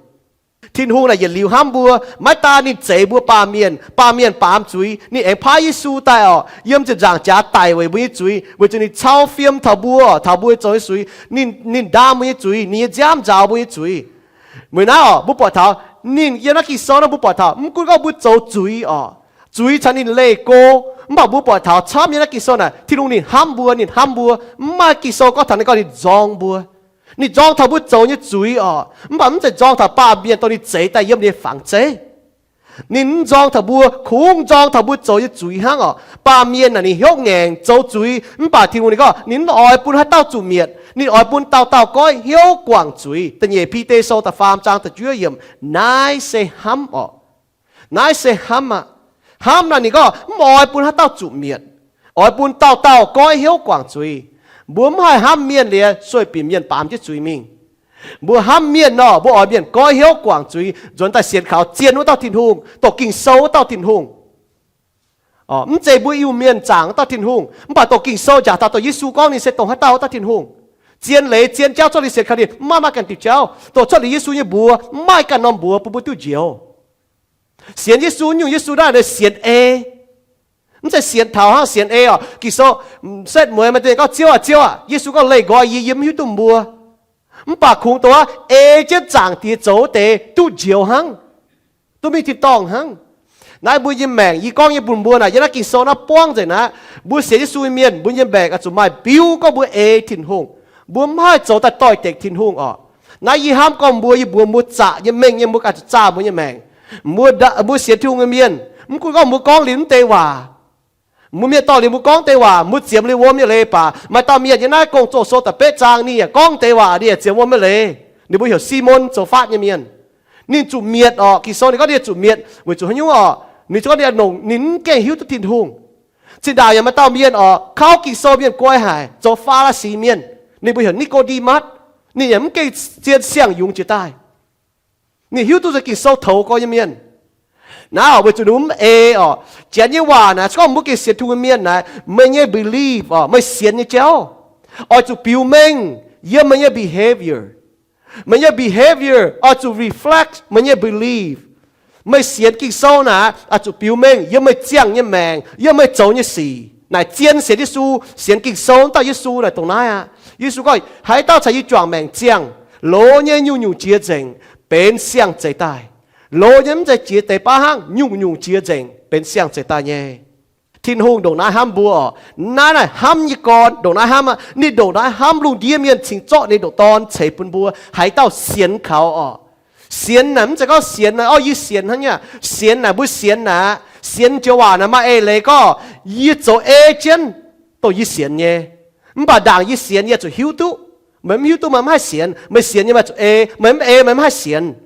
Tin-Hungh naaic yietc liuz hnamv mbuo, maiv daan ninh zeix mbuo baamh mienh, baamh mienh baamz zuiz, ninh aengx paaiv Yesu daaih oc, yiem ziepc nzaangc jaax daic weic mbuo nyei zuiz, weic zuqc ninh cau fiem taux mbuo, taux mbuo zoux nyei zuiz. Ninh, ninh ndaam mbuo nyei zuiz, ninh nyei nziaamv nzaaux mbuo nyei zuiz. Weic naaiv oc, mbuo buatc taux ninh yiem naaiv Ging-Sou naaiv mbuo buatc taux mv gunv gorngv mbuo zoux zuiz oc, zuiz caux ninh leih go, mv baac mbuo buatc taux camv yiem naaiv Ging-Sou naaic Tin-Hungh ninh hnamv mbuo, ninh hnamv mbuo. Mv maaih Ging-Sou gorngv taux ninh gorngv ninh nzorng mbuo. Ninh nzorng taux mbuo zoux nyei zuiz oc, mv baac mv zeiz nzorng taux baamh mienh dongh ninh zeix daaih yiem ninh nyei fangx zeiv. Ninh mv nzorng taux mbuo, kungx nzorng taux mbuo zoux nyei zuiz hnangv oc. Baamh mienh naaic ninh hnyouv ngaengc zoux zuiz, mv baac Tin-Hungh ninh gorngv ninh mv oix bun haaix dauh zuqc mietc, ninh oix bun dauh dauh goiv hnyouv guangc zuiz. Da'nyeic Bide Sou da'faam zaang da'juov yiemc. Naaiv se hnamv oc. Naaiv se hnamv aqv. Hnamv naaic ninh gorngv mv oix bun haaix dauh zuqc mietc, oix bun dauh dauh goiv hnyouv guangc zuiz. Mbuo mv haih hnamv mienh liuz sueih binc mienh baamz jienv zuiz mingh. Mbuo hnamv mienh nor, mbuo oix mienh goiv hnyouv guangc zuiz, nzuonx daaih sienx kaux zien wuov dauh Tin-Hungh, doqc Ging-Sou wuov dauh Tin-Hungh. Mv zeiz mbuo Iu-Mienh zaangc wuov dauh Tin-Hungh, mv baac doqc Ging-Sou njaaux taux doqc Yesu gorngv ninh se dongh haaix dauh wuov dauh Tin-Hungh. Zien leiz zien jauv cuotv liuz sienx kaux ninh, mv maaih maaih ganh diuc jauv. Doqc cuotv liuz Yesu nyei mbuox, mv maaih ganh norm mbuox bun mbuo duqv njoux. Sienx Yesu, nyungc Yesu naaiv sienx ei. Mv zeiz sienx taux hnangv sienx ei oc. Ging-Sou, setv mueiz maaih deix gorngv, Ziouv aac, Ziouv aac. Yesu gorngv, Leih nqoi yie, yie mv hiuv duqv mbuo. Mv baac kungx dongh ei jienv Zaangc Diex zoux wuov deix duqv njoux hnangv, duqv mingh tin-dorngh hnangv. Naaiv mbuo nyei maengc, yie gorngv nyei bun mbuo naaic, yiem naaiv Ging-Sou naaiv buangv nzengc aqv. Mbuo sienx Yesu nyei mienh, mbuo nyei maengc oix zuqc maaih biuv gorngv mbuo ei Tin-Hungh. Mbuo mv haih zoux daaih doix-dekc Tin-Hungh oc. Naaiv yie hnamv gorngv mbuo, yie mbuox mbuo zaqc nyei mengh nyei, mbuo ganh zuqc zaah mbuo nyei maengc. Mbuo sienx Tin-Hungh nyei mienh, mv gunv gorngv mbuo gorngv liuz mv deix waac, mbuo mienh dorh liuz mbuo gorngv deix waac, mbuo ziemx liuz wuom nyei leiz baac maaih dauh mienh yiem naaiv Gong-Zoh Sou da'betv zaang ninh yaac gorngv deix waac, ninh yaac ziemx wuom nyei leiz. Ninh mbuo heuc Simon, Zofaatv nyei mienh. Ninh zuqc mietc oc. Ging-Sou ninh gorngv ninh zuqc mietc weic zuqc haaix nyungc oc? Ninh zuqc gorngv ninh longc ninh mv gaengh hiuv duqv Tin-Hungh. Zinh ndaangc yaac maaih dauh mienh oc, kauv Ging-Sou mienh guai haic, zoux Faa^li^si mienh, ninh mbuo heuc Ni^ko^nde^matv. Ninh yaac mv gaengh zien siang-yungz jiex daaih. Ninh hiuv duqv nzengc Ging-Sou toux gorx nyei mienh. Naaiv oc, weic zuqc ninh mv ei oc. Janx nyei waac naaic se gorngv mbuo gengh sienx Tin-Hungh nyei mienh naaic, meih nyei belief oc, meih sienx nyei jauv oix zuqc biux mengh yiem meih nyei behavior. Meih nyei behavior oix zuqc reflect meih nyei belief. Meih sienx Ging-Sou naaic oix zuqc biux mengh yiem meih ziangh nyei maengc, yiem meih zoux nyei sic. Naaic zien sienx Yesu, sienx Ging-Sou dauh Yesu naaic dongh naaiv aqv. Yesu gorngv, haaix dauh caux yie juangc maengc ziangh, loz nyei nyungc-nyungc jiex nzengc, benx siang-zeix daaih. Loz nyei mv zeiz jiex deix baav hnangv, nyungc-nyungc jiex nzengc, benx siang-zeix daaih nyei. Tin-Hungh ndongc naaiv hnamv mbuo oc. Naaiv naaic hnamv nyei gorn ndongc naaiv hnamv aqv. Ninh ndongc naaiv hnamv lungh ndiev mienh cingx zorqv ninh ndoqc Dorn ceix bun mbuo. Haaix dauh sienx kaux oc. Sienx naaic mv zeiz gorngv sienx naaic, orv, yie sienx hnangv nyei. Sienx naaic mbuo sienx naaic, sienx joux waac naaic maaih eix leiz gorngv, yie zoux ei jienv dongh yie sienx nyei. Mv baac ndaangc yie sienx yie zuqc hiuv duqv. Meih mv hiuv duqv meih mv haih sienx. Meih sienx nyei meih zuqc ei, meih mv ei meih mv haih sienx.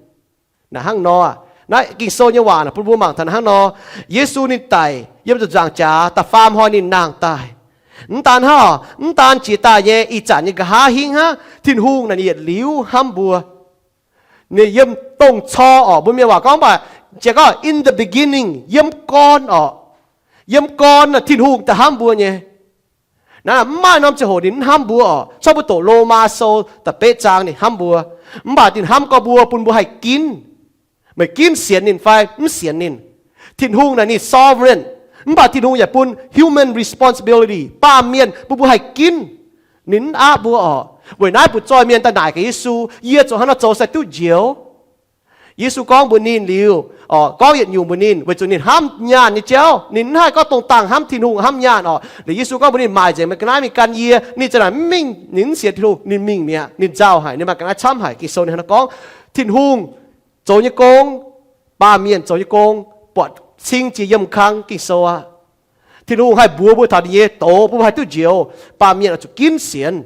Naaic hnangv nor, naaiv Ging-Sou nyei waac naaic bun mbuo mangc taux hnangv nor, Yesu ninh daic yiem ziepc nzaangc jaax, da'faam hnoi ninh nangh daaih. Mv daan hnangv, mv daan jiex daaih nyei, ih zanc nyei nqa'haav hingv hnangv, Tin-Hungh naaic ninh yietc liuz hnamv mbuo. Ninh yiem dongh cor oc, mbuo mienh waac gorngv mv baac, jiex gorngv in the beginning, yiem gorn oc. Yiem gorn naaic Tin-Hungh daaih hnamv mbuo nyei. Naaiv mv maaih norm ziangh hoc ninh mv hnamv mbuo oc. Corc mbuo doqc Lomaa Sou da'betv zaang ninh hnamv mbuo. Mv baac ninh hnamv gorngv mbuo, bun mbuo haih ginv. Meih ginv sienx ninh fai mv sienx ninh. Tin-Hungh naaic ninh sovereign. Mv baac Tin-Hungh yaac bun human responsibility, baamh mienh, bun mbuo haih ginv. Ninh mv aapv mbuo orqc. Weic naaiv butv-zoih mienh daaih naaic gaax Yesu, yie zuqc hnangv haaix nor zoux se duqv njoux? Yesu gorngv mbuox ninh liuz, gorngv yietc nyungc mbuox ninh, weic zuqc ninh hnamv nyaanh nyei jauv. Ninh mv haih gorngv dongh dangh hnamv Tin-Hungh, hnamv nyaanh orqc. Liuz Yesu gorngv mbuox ninh, maaic nzengc meih ga'naaiv mingh gan yie. Ninh za'naaic mv mingh, ninh mv sienx Tin-Hungh, ninh mingh mi'aqv, ninh nzauh haic, ninh maaih ga'naaiv camv haic. Ging-Sou ninh hnangv naaiv gorngv, Tin-Hungh zoux nyei gong, baamh mienh zoux nyei gong, buatc cing jiex yiem kang Ging-Sou aqv. Tin-Hungh haih mbuox mbuo taux ninh nyei doz, bun mbuo haih duqv njoux, baamh mienh oix zuqc ginv sienx.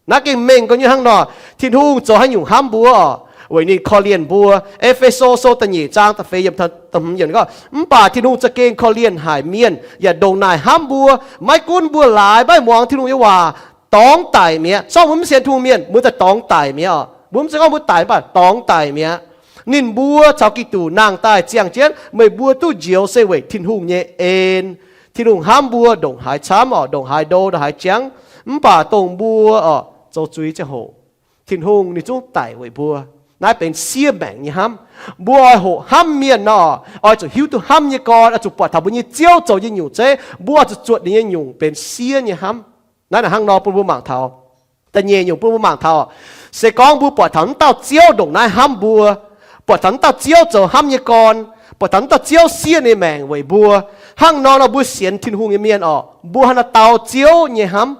Naaiv gengh mengh gorx nyei hnangv nor, Tin-Hungh zoux haaix nyungc hnamv mbuo orqc? Weic ninh korv-lienh mbuo. E^fe^so Sou da'nyeic zaang da'feix yiemc, gorngv, mv baac Tin-Hungh za'gengh korv-lienh haic mienh yaac ndongc naaic hnamv mbuo, maiv gunv mbuo laaix maiv muangx Tin-Hungh nyei waac, dorngx daic mi'aqv. Sorng mbuo mv sienx Tin-Hungh mienh, mbuo daaih dorngx daic mi'aqv orqc. Mbuo mv zeiz gorngv mbuo daic, mv baac dorngx daic mi'aqv. Ninh mbuo caux Giduc nangh daaih ziangh jienv meih mbuo duqv njoux se weic Tin-Hungh nyei en. Tin-Hungh hnamv mbuo ndongc haaix camv orqc, ndongc haaix ndo, ndongc haaix jangv, mv baac dongh mbuo orqc zoux zuiz ziangh hoc, Tin-Hungh ninh zungv daic weic mbuo. Naaiv benx siev maengc nyei hnamv. Mbuo oix hoqc hnamv mienh nor, oix zuqc hiuv duqv hnamv nyei gorn, oix zuqc buatc taux mbuo nyei Ziouv zoux nyei nyungc zeiv, mbuo oix zuqc zuotc ninh nyei nyungc benx siev nyei hnamv. Naaiv naaic hnangv nor bun mbuo mangc taux. Da'nyeic nyungc bun mbuo mangc taux, se gorngv mbuo buatc taux naaiv dauh Ziouv ndongc naaiv hnamv mbuo, buatc taux naaiv dauh Ziouv zoux hnamv nyei gorn, buatc taux naaiv dauh Ziouv siev ninh maengc weic mbuo, hnangv nor nor mbuo sienx Tin-Hungh nyei mienh orqc, mbuo hnangv naaiv dau Ziouv nyei hnamv.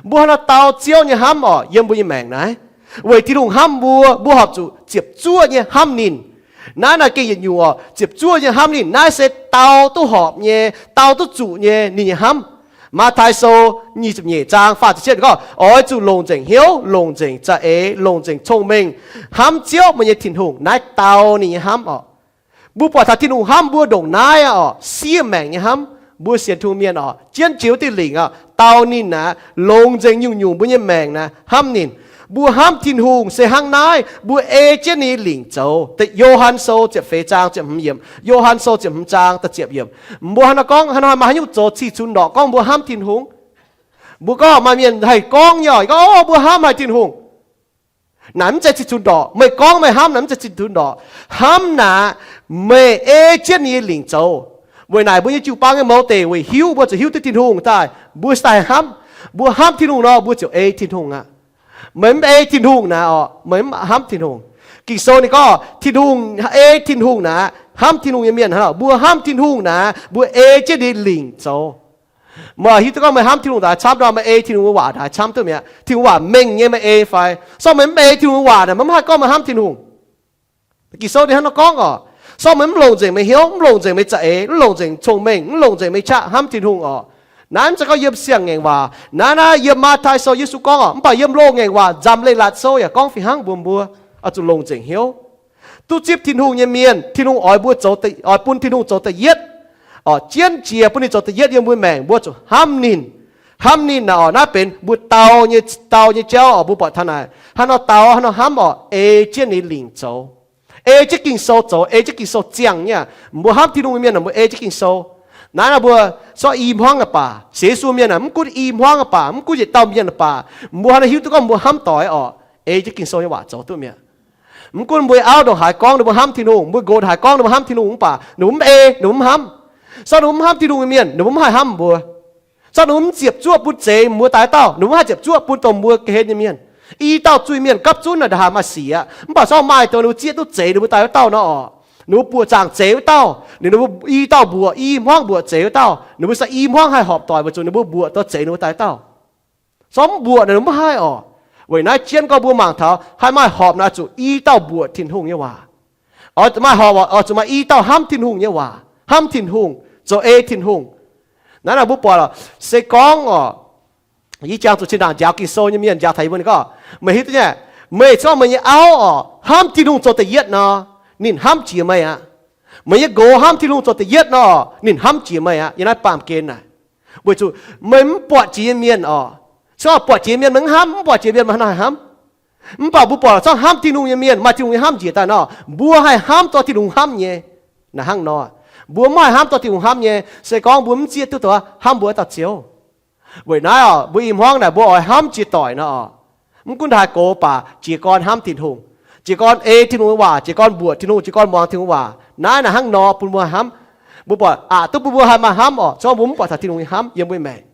Mbuo hnangv naaiv dau Ziouv nyei hnamv orqc, yiem mbuo nyei maengc naaiv. Weic Tin-Hungh hnamv mbuo, mbuo horpc zuqc ziepc zuoqv nyei hnamv ninh. Naaiv naaic gengh yietc nyungc orqc, ziepc zuoqv nyei hnamv ninh. Naaiv se dau duqv horpc nyei, dau duqv zuqc nyei ninh nyei hnamv. Matv^taai Sou nyic ziepc nyeic zaang faah ziepc cietv gorngv, oix zuqc longc nzengc hnyouv, longc nzengc za'eix, longc nzengc cong-mengh hnamv Ziouv meih nyei Tin-Hungh. Naaiv dau ninh nyei hnamv orqc. Mbuo buatc taux Tin-Hungh hnamv mbuo ndongc naaiv orqc, siev maengc nyei hnamv. Mbuo sienx Tin-Hungh mienh orqc, jienv jiex wuov diuh lingc orqc, dau ninh aqv, longc nzengc nyungc-nyungc mbuo nyei maengc naaiv hnamv ninh. Mbuo hnamv Tin-Hungh se hnangv naaiv, mbuo ei jienv ninh nyei lingc zoux. Yo^han Sou ziepc feix zaang ziepc hmz yiemc, Yo^han Sou ziepc hmz zaang da'ziepc yiemc. Mbuo hnangv naaiv gorngv, hnangv naaiv maaih haaix nyungc zoux cih cunx ndorqc gorngv mbuo hnamv Tin-Hungh? Mbuo gorngv maaih mienh haih gorngv nyei orqc, gorngv, o, mbuo hnamv haic Tin-Hungh. Naaic mv zeiz cih cunx ndorqc. Meih gorngv meih hnamv naaic mv zeiz cih cunx ndorqc. Hnamv naaic, meih ei jienv ninh nyei lingc zoux. Weic naaic mbuo nyei jiu-baang nyei mouz deic weic hiuv mbuo zuqc hiuv duqv Tin-Hungh daaih, mbuo daaih hnamv. Mbuo hnamv Tin-Hungh nor, mbuo ziouc ei Tin-Hungh aqv. Meih mv ei Tin-Hungh naaic orqc, meih mv hnamv Tin-Hungh. Ging-Sou ninh gorngv Tin-Hungh, ei Tin-Hungh naaic, hnamv Tin-Hungh nyei mienh hnangv, mbuo hnamv Tin-Hungh naaic, mbuo ei jienv ninh lingc zoux. Meih hiuv duqv gorngv meih hnamv Tin-Hungh daaih camv nor, meih ei Tin-Hungh nyei waac daaih camv duqv mi'aqv. Tin-Hungh waac mengh nyei, meih ei fai? Sorng meih mv ei Tin-Hungh waac naaic, meih mv haih gorngv meih hnamv Tin-Hungh. Ging-Sou ninh hnangv nor gorngv orqc. Sorng meih mv longc nzengc meih hnyouv, mv longc nzengc meih za'eix, mv longc nzengc cong-mengh, mv longc nzengc meih qaqv hnamv Tin-Hungh orqc. Naaiv mv zeiz gorngv yiem siang-ngaengc waac. Naaiv naaiv yiem Matv^taai Sou Yesu gorngv orqc, mv baac yiem Loz-Ngaengc Waac, Nzamc Leiz-Latc Sou yaac gorngv fih hnangv mbuox mbuo, oix zuqc longc nzengc hnyouv. Duqv zipv Tin-Hungh nyei mienh, Tin-Hungh oix mbuo zoux, oix bun Tin-Hungh zoux da'yietv orqc, jienv jiex bun ninh zoux da'yietv yiem mbuo maengc, mbuo zuqc hnamv ninh. Hnamv ninh naaic orqc, naaiv benx mbuo dau nyei, dau nyei jauv orqc. Mbuo buatc taux naaic, hnangv nor dau, hnangv nor hnamv orqc, ei jienv ninh lingc zoux. Ei jienv Ging-Sou zoux, ei jienv Ging-Sou ziangh nyei aqv. Mbuo hnamv Tin-Hungh nyei mienh naaic, mbuo ei jienv Ging-Sou. Naaiv nor mbuo sortv i hmuangv aqv baac, sienx Yesu mienh naaic, mv gunv i hmuangv aqv baac, mv gunv yietc dauh mienh aqv baac, mbuo hnangv naaiv hiuv duqv gorngv mbuo hnamv doic orqc, ei jienv Ging-Sou nyei waac zoux duqv mi'aqv. Mv gunv mbuo auv ndongc haaix gorngv ninh mbuo hnamv Tin-Hungh, mbuo nqox ndongc haaix gorngv ninh mbuo hnamv Tin-Hungh mv baac, ninh mbuo mv ei, ninh mbuo mv hnamv. Sortv ninh mbuo mv hnamv Tin-Hungh nyei mienh, ninh mbuo mv haih hnamv mbuo. Sortv ninh mbuo mv ziepc zuoqv bun zeix mbuo daaih dauh, ninh mbuo mv haih ziepc zuoqv bun dongh mbuo ga'hlen nyei mienh. I dauh zuiz-mienh gapv zunv naaic ndongc haaix maaih sic aqv, mv baac sortv maaih dongh ninh mbuo zieqv duqv zeix ninh mbuo daaih wuov dauh nor orqc, ninh mbuo buoqc zaangc zeix wuov dauh, ninh mbuo i dauh mbuoqc, i hmuangv mbuoqc zeix wuov dauh, ninh mbuo sai i hmuangv haih horpc doic weic zuqc ninh mbuo mbuoqc duqv zeix ninh mbuo daaih dauh. Sortv mv mbuoqc naaic ninh mbuo mv haih orqc. Weic naaiv jienv gorngv mbuo mangc taux haih maaih horpc naaic zuqc i dauh mbuoqc Tin-Hungh nyei waac. Oix zuqc maaih horpc, oix zuqc maaih i dauh hnamv Tin-Hungh nyei waac, hnamv Tin-Hungh, zoux ei Tin-Hungh. Naaiv naaic mbuo buatc lorqc, se gorngv orqc, yie jangx zuqc zinh ndaangc njaaux Ging-Sou nyei mienh njaaux taux yie mbuo ninh gorngv, meih hiuv duqv nyei, meih gorngv meih nyei auv orqc, hnamv Tin-Hungh zoux da'yietv nor, ninh hnamv jiex meih aqv. Meih nyei nqox hnamv Tin-Hungh zoux da'yietv nor, ninh hnamv jiex meih aqv. Yiem naaiv baamh gen naaic, weic zuqc meih mv buatc jiex nyei mienh orqc. Se gorngv buatc jiex mienh meih mv hnamv, mv buatc jiex mienh meih hnangv haaix hnamv? Mv baac mbuo buatc cangv hnamv Tin-Hungh nyei mienh, maaih Tin-Hungh nyei hnamv njiec daaih nor, mbuo haih hnamv dorh Tin-Hungh hnamv nyei. Naaic hnangv nor, mbuo mv haih hnamv dorh Tin-Hungh hnamv nyei, se gorngv mbuo mv zieqv duqv dongh hnamv mbuo wuov dauh Ziouv. Weic naaiv orqc, mbuo i hmuangv naaic mbuo oix hnamv jiex doic nor orqc, mv gunv ndongc haaix gox baac jiez gorn hnamv Tin-Hungh. Jiez gorn ei Tin-Hungh nyei waac, jiez gorn mbuoqc Tin-Hungh, jiez gorn muangx Tin-Hungh waac. Naaiv naaic hnangv nor bun mbuo haih hnamv. Mbuo buatc aqc duqv bun mbuo haih maaih hnamv orqc, se gorngv mbuo mv buatc taux Tin-Hungh nyei hnamv yiem mbuo nyei maengc.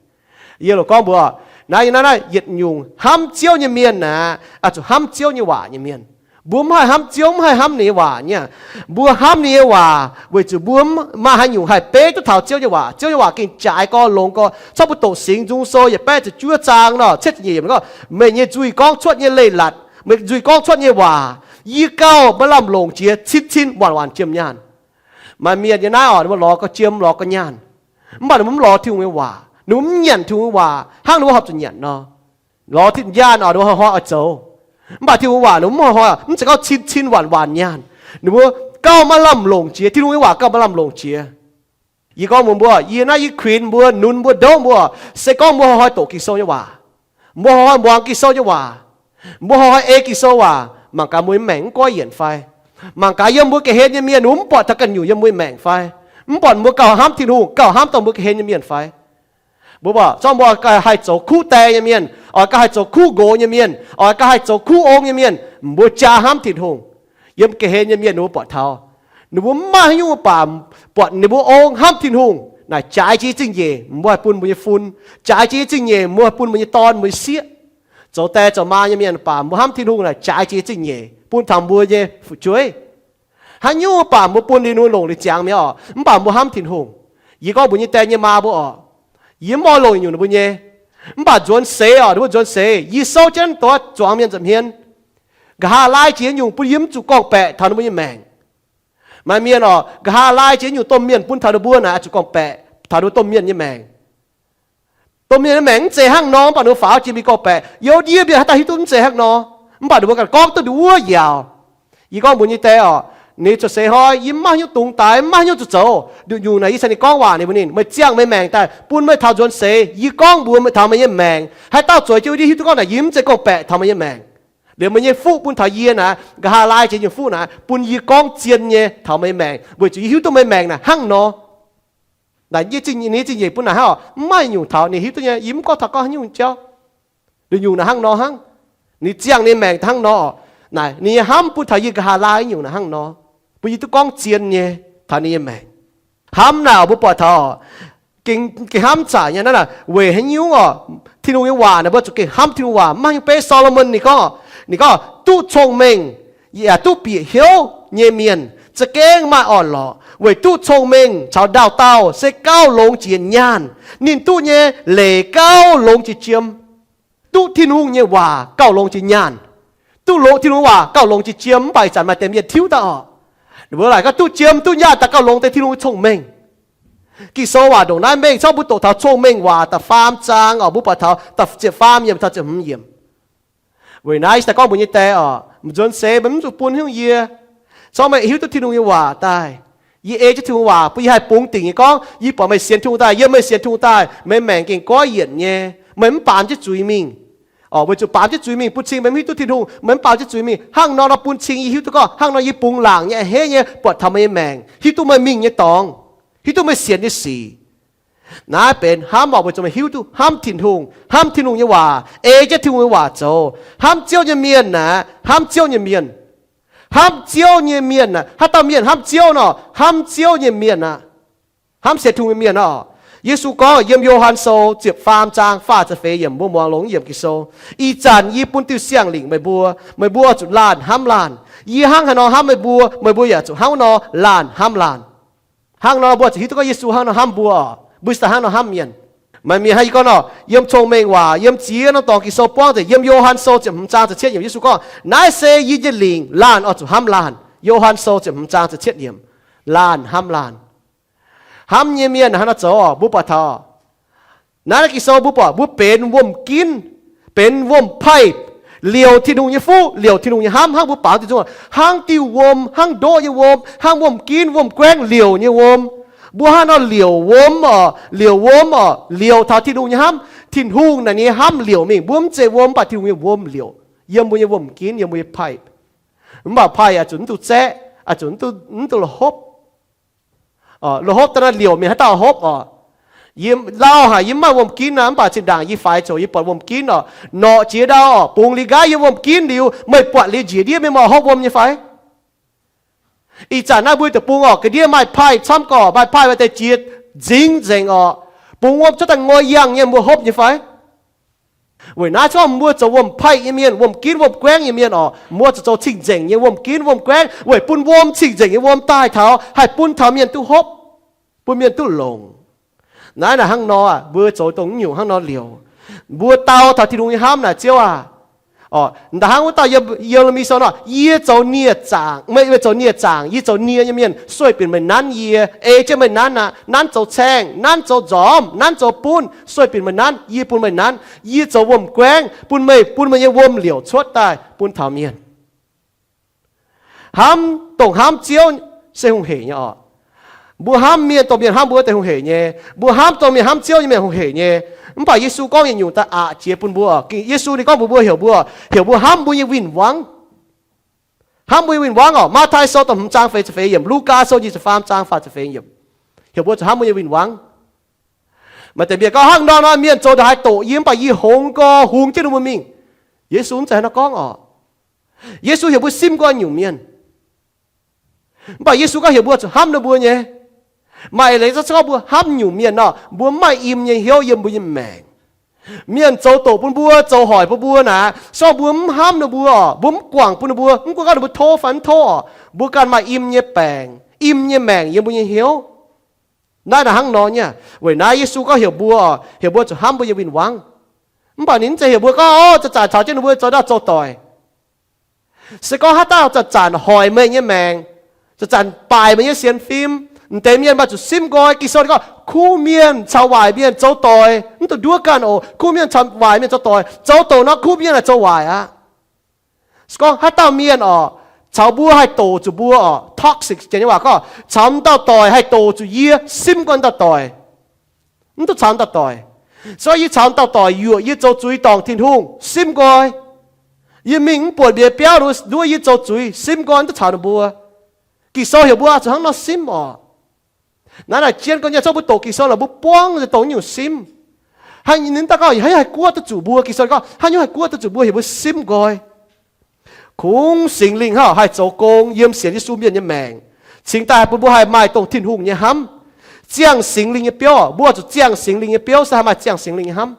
Yie loc gorngv mbuo, naaiv yiem naaiv naaiv yietc nyungc hnamv Ziouv nyei mienh aeqv, oix zuqc hnamv Ziouv nyei waac nyei mienh. Mbuo mv haih hnamv Ziouv, mv haih hnamv ninh nyei waac nyei. Mbuo hnamv ninh nyei waac weic zuqc mbuo maaih haaix nyungc haih beiv duqv taux Ziouv nyei waac. Ziouv nyei waac gengh jaaix gorx, longx gorx. Corc mbuo doqc Singx Nzung Sou yietc baeqv ziepc juov zaang nor, cietv ziepc nyeic yiemc gorngv, meih nyei nzuih gorngv cuotv nyei leiz-latc, meih nzuih gorngv cuotv nyei waac, yie gauh maaih lamh longc jiex cin-cin waanc-waanc jiem nyaanh. Maaih mienh yiem naaiv orqc, ninh mbuo lorz gauh jiem, lorz gauh nyaanh, mv baac ninh mbuo mv lorz Tin-Hungh nyei waac, ninh mbuo mv nyanc Tin-Hungh nyei waac, hnangv ninh mbuo horpc zuqc nyanc nor. Lorz tin-nyaanh orqc, ninh mbuo hnoi-hnoi oix zoux. Mv baac Tin-Hungh nyei waac ninh mbuo mv hnoi-hnoi, mv zeiz gorngv cin-cin waanc-waanc nyaanh. Ninh mbuo gauh maaih lamh longc jiex, Tin-Hungh nyei waac gauh maaih lamh longc jiex. Yie gorngv mbuox mbuo, yie naaiv yie kuinx mbuo, nunc mbuo, ndoqv mbuo, se gorngv mbuo hnoi-hnoi doqc Ging-Sou nyei waac, mbuo hnoi-hnoi muangx Ging-Sou nyei waac, mbuo hnoi-hnoi ei Ging-Sou waac, mangc gaax mbuo nyei maengc mv goiv yienc fai? Mangc gaax yiem mbuo ga'hlen nyei mienh mv buatc taux ganh nyungc yiem mbuo nyei maengc fai? Mv buatc mbuo gauh hnamv Tin-Hungh, gauh hnamv dongh mbuo ga'hlen nyei mienh fai? Mbuo buatc zorqv mbuo haih zoux kuv die nyei mienh, oix gauh haih zoux kuv nqox nyei mienh, oix gauh haih zoux kuv ong nyei mienh, mbuo jaa hnamv Tin-Hungh. Yiem ga'hlen nyei mienh ninh mbuo buatc taux, ninh mbuo mv maaih haaix nyungc baac buatc ninh mbuo ong hnamv Tin-Hungh naaic jaaix jiex zingh nyeic, mbuo haih bun mbuo nyei fun. Jaaix jiex zingh nyeic, mbuo haih bun mbuo nyei dorn, mbuo nyei sieqv. Zoux die zoux maa nyei mienh baac mbuo hnamv Tin-Hungh naaic jaaix jiex zingh nyeic bun taux mbuo nyei fu'jueiv. Haaix nyungc baac mbuo bun ninh mbuo longc liuz ziangx mi'aqv orqc, mv baac mbuo hnamv Tin-Hungh. Yie gorngv mbuox nyei die nyei maa mbuo orqc, yie mv oix longc nyungc ninh mbuo nyei. Mv baac nzuonx seix orqc, ninh mbuo nzuonx seix, yie souv jienv dongh zuangx mienh nza'hmien, nqa'haav laai jiex nyungc bun yie mv zuqc gorngv-baeqc taux ninh mbuo nyei maengc. Maaih mienh orqc, nqa'haav laai jiex nyungc domh mienh bun taux ninh mbuo naaic zuqc gorngv-baeqc taux ninh mbuo domh mienh nyei maengc. Domh mienh nyei maengc mv zeiz hnangv nor, mv baac ninh mbuo faaux jiex mingh gorngv-baeqc. Youz ndie mienh haaix dauh hiuv duqv mv zeiz hnangv nor, mv baac ninh mbuo ganh gorngv duqv ninh wuov yaauc. Yie gorngv mbuox nyei die orqc, ninh cuotv seix hnoi yie mv maaih haaix nyungc dungx daaih, mv maaih haaix nyungc zuqc zoux. Nduqc nyungc naaic yie caux ninh gorngv waac, ninh mbuo ninh, meih ziangh meih maengc daaih bun meih taux nzuonx seix. Yie gorngv mbuox meih taux meih nyei maengc, haaix dauh zueiz jienv wuov ndie hiuv duqv gorngv naaic yie mv zeiz gorngv-baeqc taux meih nyei maengc. Liuz meih nyei fuqv bun taux yie naaic, nqa'haav laai jiex nyungc fuqv naaic bun yie gorngv zien nyei taux meih nyei maengc, weic zuqc yie hiuv duqv meih maengc naaic hnangv nor. Naaic nyei zingh nyeic bun naaic hnangv orqc, mv maaih nyungc taux ninh hiuv duqv nyei, yie mv gorngv taux gorngv haaix nyungc jauv. Nduqc nyungc naaic hnangv nor hnangv. Ninh ziangh ninh maengc hnangv nor orqc. Naaic ninh nyei hnamv bun taux yie nqa'haav laai nyungc naaic hnangv nor, bun yie duqv gorngv zien nyei taux ninh nyei maengc. Hnamv naaic orqc, mbuo buatc taux gengh hnamv zaqc nyei naaiv naaic weic haaix nyungc orqc? Tin-Hungh nyei waac naaic mbuo zuqc gengh hnamv Tin-Hungh waac. Mv maaih nyungc, Solomon ninh gorngv, ninh gorngv duqv cong-mengh yaac duqv bieqc hnyouv nyei mienh za'gengh maaih orn-lorqc, weic duqv cong-mengh caux ndaauh dauh se gauh longx jiex nyaanh. Ninh duqv nyei leiz gauh longx jiex jiem. Duqv Tin-Hungh nyei waac gauh longx jiex nyaanh. Duqv longx Tin-Hungh waac gauh longx jiex jiem, mv baac ih zanc maaih deix mienh tiuv daaih orqc, ninh mbuo laaic gorngv duqv jiem duqv nyaanh daaih gauh longx deix Tin-Hungh cong-mengh. Ging-Sou waac ndongc naaiv mengh, corc mbuo doqc taux cong-mengh waac da'faam zaang orqc, mbuo buatc taux da'ziepc faam yiemc taux ziepc hmz yiemc. Weic naaiv yie daaih gorngv mbuox nyei die orqc, nzuonx seix meih mv zuqc bun haaix nyungc yie. Corc meih hiuv duqv Tin-Hungh nyei waac daaih, yie ei jienv Tin-Hungh waac bun yie haih bungx dingc nyei gorngv, yie buatc meih sienx Tin-Hungh daaih, yiem meih sienx Tin-Hungh daaih, meih maengc gengh goiv yienc nyei. Meih mv baamz jienv zuiz mingh orqc, weic zuqc baamz jienv zuiz mingh bun cing meih mv hiuv duqv Tin-Hungh, meih mv baamz jienv zuiz mingh. Hnangv nor nor bun cing yie hiuv duqv gorngv hnangv nor yie bungx laangc nyei, a'hneiv nyei buatc taux meih nyei maengc, hiuv duqv meih mingh nyei dorngx, hiuv duqv meih sienx nyei sic. Naaiv benx hnamv orqc, weic zuqc meih hiuv duqv hnamv Tin-Hungh, hnamv Tin-Hungh nyei waac, ei jienv Tin-Hungh nyei waac zoux. Hnamv Ziouv nyei mienh aeqv, hnamv Ziouv nyei mienh, hnamv Ziouv nyei mienh aeqv, haaix dauh mienh hnamv Ziouv nor, hnamv Ziouv nyei mienh aqv. Hnamv sienx Tin-Hungh nyei mienh orqc. Yesu gorngv yiem Yo^han Sou ziepc faam zaang faah ziepc feix yiemc, mbuo muangx longx yiemc Ging-Sou, Ih zanc yie bun diuh siang-lingc meih mbuo, meih mbuo zuqc laanh hnamv laanh. Yie hnangv haaix nor hnamv meih mbuo, meih mbuo yaac zuqc hnangv nor laanh hnamv laanh. Hnangv nor mbuo zuqc hiuv duqv gorngv Yesu hnangv nor hnamv mbuo orqc. Mbuo se hnangv nor hnamv mienh. Maaih mienh hnangv yie gorngv nor, yiem cong-mengh waac, yiem ziex norm dorngx Ging-Sou buangv nzengc, yiem Yo^han Sou ziepc hmz zaang ziepc cietv yiemc, Yesu gorngv, Naaiv se yie nyei lingc, laanh oix zuqc hnamv laanh. Yo^han Sou ziepc hmz zaang ziepc cietv yiemc, laanh hnamv laanh. Hnamv nyei mienh hnangv naaiv zoux orqc, mbuo buatc taux naaiv Ging-Sou mbuo buatc mbuo benx wuom-ginv, benx wuom-paih, liouc Tin-Hungh nyei fuqv, liouc Tin-Hungh nyei hnamv, hnangv mbuo baamz Tin-Hungh, hnangv diuh wuom, hnangv ndoqv nyei wuom, hnangv wuom-ginv, wuom-guaengv, liouc nyei wuom. Mbuo hnangv nor liouc wuom orqc, liouc wuom orqc, liouc taux Tin-Hungh nyei hnamv. Tin-Hungh naaic nyei hnamv liouc mingh. Mbuo mv zeiz wuom, mv baac Tin-Hungh nyei wuom liouc yiem mbuo nyei wuom-ginv, yiem mbuo nyei paih. Mv baac paih yaac zuqc mv duqv zaeqv, zuqc mv duqv, mv duqv la'hopv. La'hopv daaih naaiv liouc mingh, haaix dauh hopv orqc? Yie lauh haic, yie mv maaih wuom-ginv aqv, mv baac zinh ndaangc yie faix zoux yie buatc wuom-ginv oc. Norqc jiex ndau oc, bungx liuz nqaaiv yie wuom-ginv liuz, meih buatc liuz njiec ndiev mienh maaih hopv wuom nyei fai? Ih zanc naaiv mbuo deic-bung oc, ga'ndiev maaih paaiv camv gorqv, maaih paaiv maaih deix jiex nzingx nzengc oc. Bungx wuom cuotv daaih ngoi yangh nyei, mbuo hopv nyei fai? Weic naaiv gorngv mbuo zoux wuom-paaiv nyei mienh, wuom-ginv wuom-guaengv nyei mienh oc, mbuo zuqc zoux cing-nzengc nyei wuom-ginv wuom-guaengv weic bun wuom cing-nzengc nyei wuom daaih taux, haih bun taux mienh duqv hopv, bun mienh duqv longc. Naaiv naaic hnangv nor aac, mbuo zoux dongh nyungc hnangv nor liouc, mbuo dau taux Tin-Hungh nyei hnamv naaic, Ziouv aac, oc, da'hnangv wuov dauh Ye^le^mi Sou nor, yie zoux nie zaangc, meih zoux nie zaangc, yie zoux nie nyei mienh, sueih binc meih nanv yie, ei jienv meih nanv aqv, nanv zoux caengh, nanv zoux nzormv, nanv zoux bunv, sueih binc meih nanv, yie bun meih nanv. Yie zoux wuom-guaengv bun meih, bun meih nyei wuom liouc cuotv daaih bun taux mienh. Hnamv, dongh hnamv Ziouv se hungh heic nyei oc. Mbuo hnamv mienh, dongh mienh hnamv mbuo deix hungh heic nyei. Mbuo hnamv dongh mienh hnamv Ziouv nyei mienh hungh heic nyei. Mv baac Yesu gorngv yietc nyungc daaih aqc jiex bun mbuo, Yesu ninh gorngv mbuox mbuo, heuc mbuo, heuc mbuo hnamv mbuo nyei win-wangv. Hnamv mbuo nyei win-wangv oc. Matv^taai Sou da'hmz zaang feix ziepc feix yiemc, Lugaa Sou nyic ziepc faam zaang faah ziepc feix yiemc, heuc mbuo zuqc hnamv mbuo nyei win-wangv. Maaih deix mienh gorngv, hnangv nor nor mienh zoux ndongc haaix doqc yie, mv baac yie hngongx gorx hungx jienv ninh mbuo mingh. Yesu mv zeiz hnangv nor gorngv oc. Yesu heuc mbuo simv nqoi nyungc mienh. Mv baac Yesu gorngv heuc mbuo zuqc hnamv ninh mbuo nyei. Maaih leiz gorngv mbuo hnamv nyungc mienh nor, mbuo mv maaih im nyei hnyouv yiem mbuo nyei maengc. Mienh zoux doqc bun mbuo, zoux hoic bun mbuo naaic, se gorngv mbuo mv hnamv ninh mbuo oc, mbuo mv guangc bun ninh mbuo, mv gunv gorngv ninh mbuo tov fai mv tov oc, mbuo ganh maaih im nyei baengc, im nyei maengc yiem mbuo nyei hnyouv. Naaiv naaic hnangv nor nyei. Weic naaiv Yesu gorngv heuc mbuo, heuc mbuo zuqc hnamv mbuo nyei win-wangv. Mv baac ninh mv zeiz heuc mbuo gorngv, o, zanc-zanc caux jienv ninh mbuo zoux ndau zoux doic. Se gorngv haaix dauh zanc-zanc hoic meih nyei maengc, zanc-zanc baaic meih nyei sienx fim, m'deix mienh maaih zuqc simv nqoi. Ging-Sou ninh gorngv, kuv mienh caux waaic mienh zoux doic mv dungx nduov ganh oc. Kuv mienh caux waaic mienh zoux doic, zoux doqc nor kuv mienh aah, zoux waaic aqv. Se gorngv haaix dauh mienh oc, caux mbuo haih doqc zuqc mbuo oc, toxic, janx nyei waac gorngv, caux m'dauh doic haih doqc zuqc yie, simv nqoi dauh doic. Mv duqv caux dauh doic. Se gorngv yie caux dauh doic yuoqc yie zoux zuiz dorngc Tin-Hungh, simv nqoi. Yie mingh mv buatc mbuo biauv nduov yie zoux zuiz, simv nqoi, mv duqv caux ninh mbuo. Ging-Sou heuc mbuo zuqc hnangv nor simv oc. Naaiv naaic jien gorx nyei, zorqv mbuo doqc Ging-Sou naaic, mbuo buangv doqc nyungc simv. Haaix nyungc daaih gorngv haaix nyungc haih guoqv duqv zuqc mbuo, Ging-Sou gorngv haaix nyungc haih guoqv duqv zuqc mbuo, heuc mbuo simv nqoi. Kungx Singx Lingh hnangv haih zoux gong yiem sienx Yesu mienh nyei maengc, cingx daaih bun mbuo haih maaih dongh Tin-Hungh nyei hnamv. Ziangh Singx Lingh nyei biouv, mbuo zuqc ziangh Singx Lingh nyei biouv se haih maaih ziangh Singx Lingh nyei hnamv.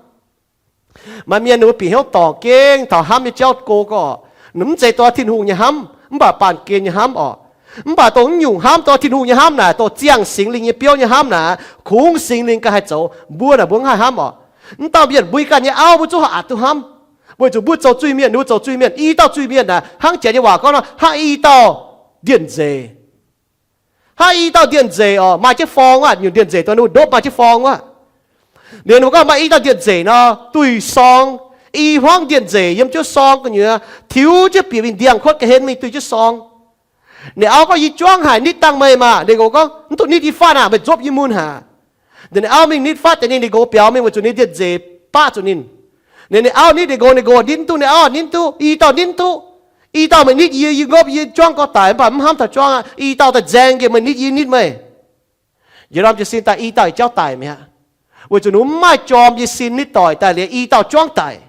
Maaih mienh ninh mbuo bieqc hnyouv dorngc gengh taux hnamv nyei jauv go gorqv, ninh mv zeiz dongh Tin-Hungh nyei hnamv, mv baac baamh gen nyei hnamv oc. Mv baac dongh mv nyungc hnamv, dongh Tin-Hungh nyei hnamv naaic, dongh ziangh Singx Lingh nyei biouv nyei hnamv naaic, kungx Singx Lingh ganh haih zoux, mbuo naaic mbuo mv haih hnamv oc. Mv dauh mienh mbuo ganh nyei auv mbuo zungv haih aqc duqv hnamv, weic zuqc mbuo zoux zuiz-mienh, ninh mbuo zoux zuiz-mienh. I dauh zuiz-mienh naaic, hnangv janx nyei waac gorngv nor, hnangv i dauh ndie-nzeic. Hnangv i dauh ndie-nzeic oc, maaih jienv forng wuov, nyungc ndie-nzeic dongh ninh mbuo ndopv maaih jienv forng wuov. Liuz ninh mbuo gorngv maaih i dauh ndie-nzeic nor, duih sorng, i hmuangv ndie-nzeic yiem jienv sorng gu'nyuoz, tiux jienv bieqc mingh ndiangx-kuotv ga'hlen mingh duih jienv sorng. Ninh auv gorngv, yie juangv haic, nitv dangh meih maah. Ninh nqox gorngv, mv duqv nitv, yie fatv aqv, meih nzopv yie mun haic. Ninh auv mingh nitv fatv deix ninh, ninh nqox biaux mingh weic zuqc ninh ndie-nzeic baqv zuqc ninh. Ninh, ninh auv nitv ninh nqox, ninh nqox nitv mv duqv, ninh auv nitv duqv, i dauh nitv mv duqv. I dauh meih nitv yie, yie nzopv yie juangv gorx daic, mv baac mv hnamv taux juangv aqv. I dauh daaih nzaeng njiec meih nitv yie nitv meih. Yietc norm jiez sin daaih i dauh yietc jauv daic mi'aqv. Weic zuqc ninh mbuo mv maaih jorm jiez sin nitv doic daaih liuz i dauh juangv daic.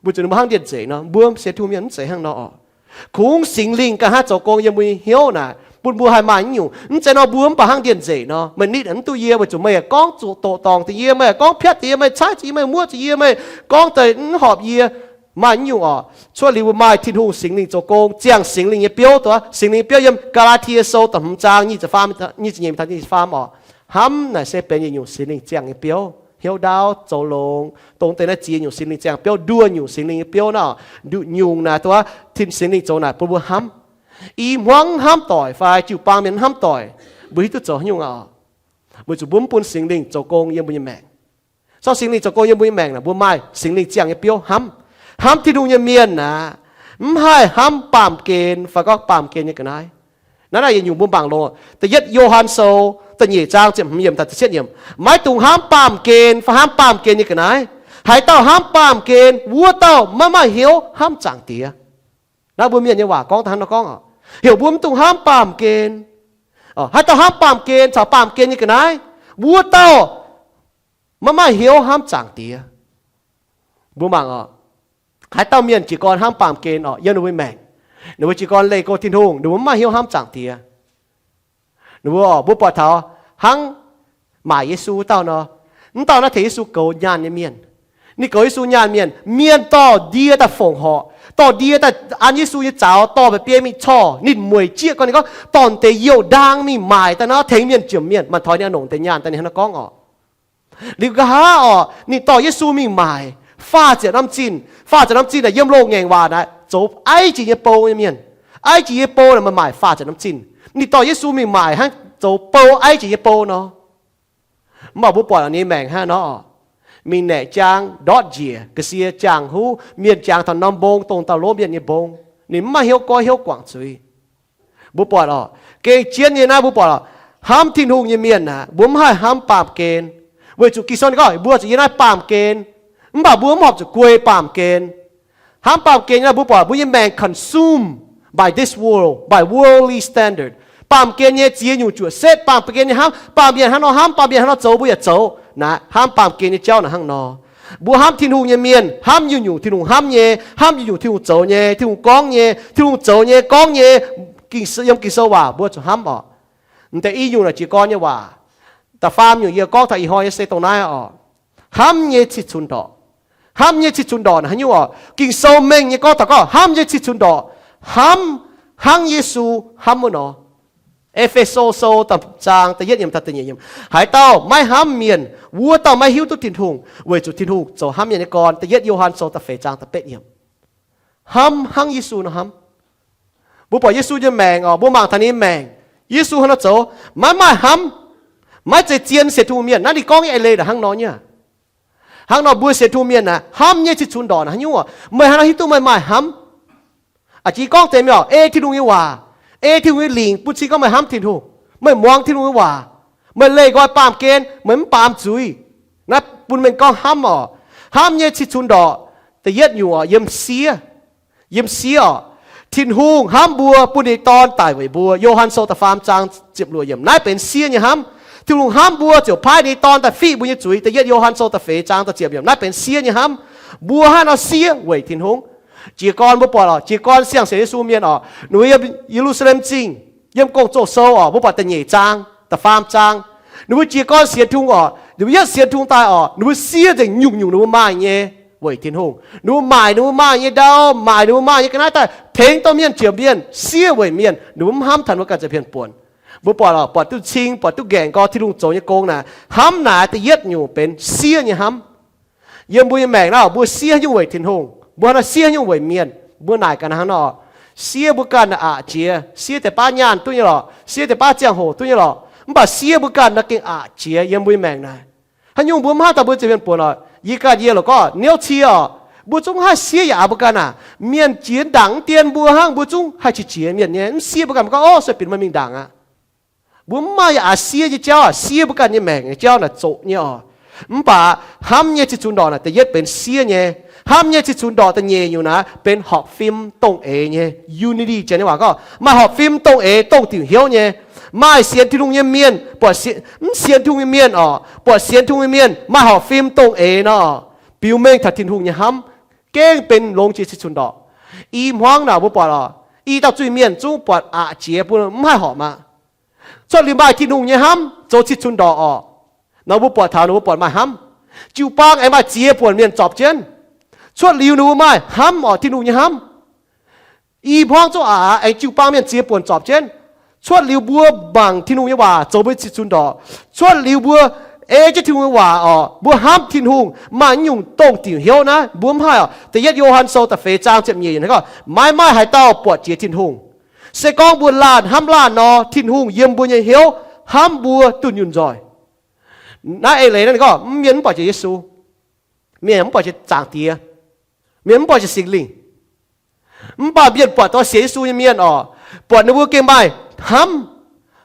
Weic zuqc ninh mbuo hnangv ndie-nzeic nor, mbuo sienx Tin-Hungh mienh mv zeiz hnangv nor oc. Kungx Singx Lingh ganh haih zoux gong yiem mbuo nyei hnyouv naaic, bun mbuo haih maaih nyungc. Mv zeiz nor mbuo mv baac hnangv ndie-nzeic nor, meih nitv mv duqv yie weic zuqc meih gorngv zuqc doqc dorngc deix yie, meih gorngv piatv deix yie, meih caaiv zuqc yie, meih muoqv zuqc yie, meih gorngv deix mv horpc yie. Maaih nyungc oc, cuotv liuz mbuo maaih Tin-Hungh Singx Lingh zoux gong, ziangh Singx Lingh nyei biouv. Dongh Singx Lingh biouv yiem Gaa^laa^tie Sou da'hmz zaang nyic ziepc faam, nyic ziepc nyeic taux nyic ziepc faam oc. Hnamv naaic se benx yietc nyungc Singx Lingh ziangh nyei biouv, hnyouv ndaauv, zoux longx, dongh deix naaiv ziex nyungc Singx Lingh ziangh biouv. Nduoh nyungc Singx Lingh nyei biouv naaiv, nduqc nyungc naaic dongh Tin Singx Lingh zoux naaic bun mbuo hnamv. I hmuangv hnamv doic fai jiu-baang mienh hnamv doic, mbuo hiuv duqv zoux haaix nyungc oc? Weic zuqc mbuo mv bun Singx Lingh zoux gong yiem mbuo nyei maengc. Sorng Singx Lingh zoux gong yiem mbuo nyei maengc naaic, mbuo maaih Singx Lingh ziangh nyei biouv hnamv. Hnamv Tin-Hungh nyei mienh naaic, mv haih hnamv baamh gen fai gorngv baamh gen nyei ga'naaiv. Naaiv naaiv yietc nyungc mbuo mangc loz, da'yietv Yo^han Sou da'nyeic zaang ziepc hmz yiemc taux ziepc cietv yiemc, maiv dungx hnamv baamh gen fai hnamv baamh gen nyei ga'naaiv. Haaix dauh hnamv baamh gen, wuov dauh maiv maaih hnyouv hnamv Zaangc Diex. Naaiv mbuo mienh nyei waac gorngv daaih hnangv nor gorngv oc. Heuc mbuo mv dungx hnamv baamh gen. Haaix dauh hnamv baamh gen caux baamh gen nyei ga'naaiv, wuov dauh maiv maaih hnyouv hnamv Zaangc Diex. Mbuo mangc oc, haaix dauh mienh jiez gorn hnamv baamh gen oc, yiem ninh mbuo maengc, ninh mbuo jiez gorn leih go Tin-Hungh, ninh mbuo maiv maaih hnyouv hnamv Zaangc Diex. Ninh mbuo, mbuo buatc taux hnangv maaic Yesu dauh nor, mv dauh naaiv tengx Yesu goux nyaanh nyei mienh. Ninh goux Yesu nyaanh mienh, mienh dorh ndie daaih fongc horc, dorh ndie daaih an Yesu nyei zaux, dorh mba'biei mingh corc. Ninh mueic jieqv gorngv, ninh gorngv dorh deix youh ndaang mingh maaic daaih nor tengx mienh jomc mienh. Maaih taux ninh a'nongc deix nyaanh daaih ninh hnangv nor gorngv oc. Liuz nqa'haav oc, ninh dorh Yesu mingh maaic faah ziepc norm zinh. Faah ziepc norm zinh naaic yiem loz-ngaengc waac naaic zoux aiv jiex nyei bou nyei mienh. Aiv jiex nyei bou naaic maaih maaic faah ziepc norm zinh. Ninh dorh Yesu mingh maaic hnangv zoux bou aiv jiex nyei bou nor. Mv baac mbuo buatc ninh maengc hnangv nor, mingh naeqc jaang ndortv njiec, ga'sie jaang huv, mienh jangx taux norm mbong dongh dauh lov mienh nyei mbong. Ninh mv maaih hnyouv goiv hnyouv guangc zuiz. Mbuo buatc oc, gengh jienv nyei naaiv mbuo buatc oc, hnamv Tin-Hungh nyei mienh aah, mbuo mv haih hnamv baamh gen, weic zuqc Ging-Sou gorngv mbuo zuqc yiem naaiv baamh gen, mv baac mbuo mv horpc zuqc guei baamh gen. Hnamv baamh gen nyei naaiv mbuo buatc mbuo nyei maengc consumed by this world, by worldly standard. Baamh gen nyei ziex nyungc juoqc setv, baamh gen nyei hnamv, baamh mienh hnangv nor hnamv, baamh mienh hnangv nor zoux, mbuo yaac zoux. Naaiv hnamv baamh gen nyei jauv naaic hnangv nor. Mbuo hnamv Tin-Hungh nyei mienh hnamv nyungc-nyungc Tin-Hungh hnamv nyei, hnamv nyungc-nyungc Tin-Hungh zoux nyei, Tin-Hungh gorngv nyei, Tin-Hungh zoux nyei, gorngv nyei. Yiem Ging-Sou waac mbuo zuqc hnamv oc. M'deix i nyungc naaic jiez gorn nyei waac. Da'faam nyungc yie gorngv taux ih hnoi nyei se dongh naaiv oc. Hnamv nyei cih cunx ndorqc. Hnamv nyei cih cunx ndorqc naaic haaix nyungc oc? Ging-Sou mengh nyei gorngv taux gorngv hnamv nyei cih cunx ndorqc, hnamv hnangv Yesu hnamv wuov nor. E^fe^so Sou da'zaang da'yietv yiemc taux da'nyeic yiemc, haaix dauh maiv hnamv mienh, wuov dauh maiv hiuv duqv Tin-Hungh, weic zuqc Tin-Hungh zoux hnamv mienh nyei gorn. Da'yietv Yo^han Sou da'feix zaang da'betv yiemc. Hnamv hnangv Yesu nor hnamv. Mbuo buatc Yesu nyei maengc oc, mbuo mangc taux ninh nyei maengc, Yesu hnangv nor zoux, maiv maaih hnamv, maiv zeiz zien sienx Tin-Hungh mienh. Naaiv ninh gorngv nyei eix leiz naaic hnangv nor nyei. Hnangv nor mbuo sienx Tin-Hungh mienh naaic, hnamv nyei cih cunx ndorqc naaic haaix nyungc oc? Meih hnangv nor hiuv duqv meih maaih hnamv. A'jingx gorngv deix mienh oc, ei Tin-Hungh nyei waac, ei Tin-Hungh nyei lingc bun cing gorngv meih hnamv Tin-Hungh. Meih muangx Tin-Hungh nyei waac, meih leih nqoi baamh gen, meih mv baamz zuiz. Naaiv bun mienh gorngv hnamv oc. Hnamv nyei cih cunx ndorqc, da'yietv nyungc oc, yiem siev. Yiem siev oc. Tin-Hungh hnamv mbuo bun ninh nyei Dorn daic weic mbuo. Yo^han Sou da'faam zaang ziepc luoqc yiemc. Naaiv benx siev nyei hnamv. Tin-Hungh hnamv mbuo ziouc paaiv ninh nyei Dorn daaih fiqv mbuo nyei zuiz. Da'yietv Yo^han Sou da'feix zaang da'ziepc yiemc. Naaiv benx siev nyei hnamv. Mbuo hnangv nor siev weic Tin-Hungh. Jiez gorn mbuo buatc oc, jiez gorn siang-sienx Yesu mienh oc, ninh mbuo yiem Ye^lu^saa^lem Zingh, yiem Gong-Zoh Sou oc, mbuo buatc da'nyeic zaang, da'faam zaang. Ninh mbuo jiez gorn sienx Tin-Hungh oc, ninh mbuo yietv sienx Tin-Hungh daaih oc, ninh mbuo siev nzengc nyungc-nyungc ninh mbuo maaih nyei weic Tin-Hungh. Ninh mbuo maaic ninh mbuo maaih nyei ndau, maaic ninh mbuo maaih nyei ga'naaiv daaih tengx dorh mienh jiex mienh, siev weic mienh. Ninh mbuo mv hnamv taux ninh mbuo ganh ziouc pienx buonc. Mbuo buatc oc, buatc duqv cing, buatc duqv nqaengc gorx Tin-Hungh zoux nyei gong naaic, hnamv naaic da'yietv nyungc benx siev nyei hnamv. Yiem mbuo nyei maengc naaiv, mbuo siev nyungc weic Tin-Hungh, mbuo hnangv nor siev nyungc weic mienh. Mbuo naaic ganh hnangv nor, siev mbuo ganh aqc jiex, siev deix baav nyaanh duqv nyei lorqc, siev deix baav ziangh hoc duqv nyei lorqc, mv baac siev mbuo ganh nor gengh aqc jiex yiem mbuo nyei maengc naaic. Haaix nyungc mbuo mv haih daaih mbuo ziouc mienh buonc oc? Yie ganh yie lorqc gorngv niouv cie oc, mbuo zungv haih siev yaac mbuo ganh aac. Mienh jiex ndaangc mv dien mbuo hnangv, mbuo zungv haih qiex jiez mienh nyei, mv siev mbuo ganh, mbuo gorngv, Ov, sueih binc meih mingh ndaangc aqv. Mbuo mv maaih yaac siev nyei jauv, siev mbuo ganh nyei maengc nyei jauv naaic zoqc nyei oc. Mv baac hnamv nyei cih cunx ndorqc naaic da'yietv benx siev nyei. Hnamv nyei cih cunx ndorqc da'nyeic nyungc naaic benx horpc fim dongh eix nyei, unity. Janx nyei waac gorngv maaih horpc fim dongh eix, dongh diuc hnyouv nyei. Maaih sienx Tin-Hungh nyei mienh, buatc mv sienx Tin-Hungh nyei mienh oc, buatc sienx Tin-Hungh nyei mienh maaih horpc fim dongh eix nor, biux mengh taux Tin-Hungh nyei hnamv, gengh benx longx jiex cih cunx ndorqc. I hmuangv naaic mbuo buatc oc, i dauh zuiz-mienh zungv buatc aqc jiex bun mv haih horpc aqv. Cuotv liuz maaih Tin-Hungh nyei hnamv zoux cih cunx ndorqc oc. Nor mbuo buatc taux ninh mbuo buatc maaih hnamv. Jiu-baang aengx maaih ziex buonc mienh zorpc jienv. Cuotv liuz ninh mbuo maaih hnamv oc, Tin-Hungh nyei hnamv. I hmuangv zungv aqc aengx jiu-baang mienh ziex buonc zorpc jienv. Cuotv liuz mbuo mangc Tin-Hungh nyei waac zoux mbuo cih cunx ndorqc. Cuotv liuz mbuo ei jienv Tin-Hungh nyei waac oc, mbuo hnamv Tin-Hungh, maaih nyungc dongh diuc hnyouv naaiv mbuo mv haih oc. Da'yietv Yo^han Sou da'feix zaang ziepc nyeic yiemc gorngv, maiv maaih haaix dauh buatc jiex Tin-Hungh. Se gorngv mbuo laanh hnamv laanh nor, Tin-Hungh yiem mbuo nyei hnyouv hnamv mbuo dunh yunh nzoih. Naaiv eix leiz naaiv ninh gorngv mv, mienh mv buatc jiex Yesu. Mienh mv buatc jiex Zaangc Diex. Mienh mv buatc jiex Singx Lingh. Mv baac mienh buatc dongh sienx Yesu nyei mienh oc, buatc ninh mbuo gengh maaih hnamv,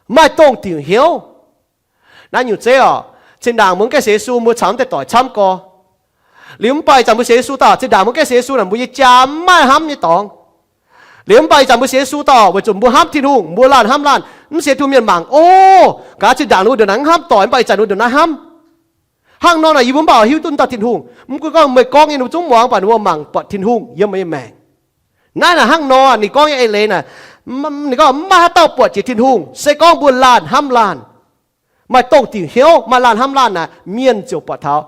maaih dongh diuc hnyouv. Naaiv nyungc zeiv oc, zinh ndaangc mbuo mv gaengh sienx Yesu, mbuo caux mv deix doic camv gorx. Liuz mv baac ih zanc mbuo sienx Yesu daaih, zinh ndaangc mbuo mv gaengh sienx Yesu naaic, mbuo nyei jaa mv maaih hnamv nyei dorngx. Liuz mv baac ih zanc mbuo sienx Yesu daaih oc, weic zuqc mbuo hnamv Tin-Hungh, mbuo laanh hnamv laanh. Mv sienx Tin-Hungh mienh mangc, ov, gaax zinh ndaangc ninh mbuo ndongc naaiv hnamv doic, mv baac ih zanc ninh mbuo ndongc naaiv hnamv. Hnangv nor naaic yie mbuo mv baac hiuv duqv dauh Tin-Hungh. Mv gunv gorngv meih gorngv nyei ninh mbuo zungv muangx, mv baac ninh mbuo mangc buatc Tin-Hungh yiem meih nyei maengc. Naaiv naaic hnangv nor, ninh gorngv nyei eix leiz naaic, ninh gorngv mv maaih haaix dauh buatc jiex Tin-Hungh, se gorngv mbuo laanh hnamv laanh, maaih dongh diuc hnyouv, maaih laanh hnamv laanh naaic, mienh ziouc buatc taux.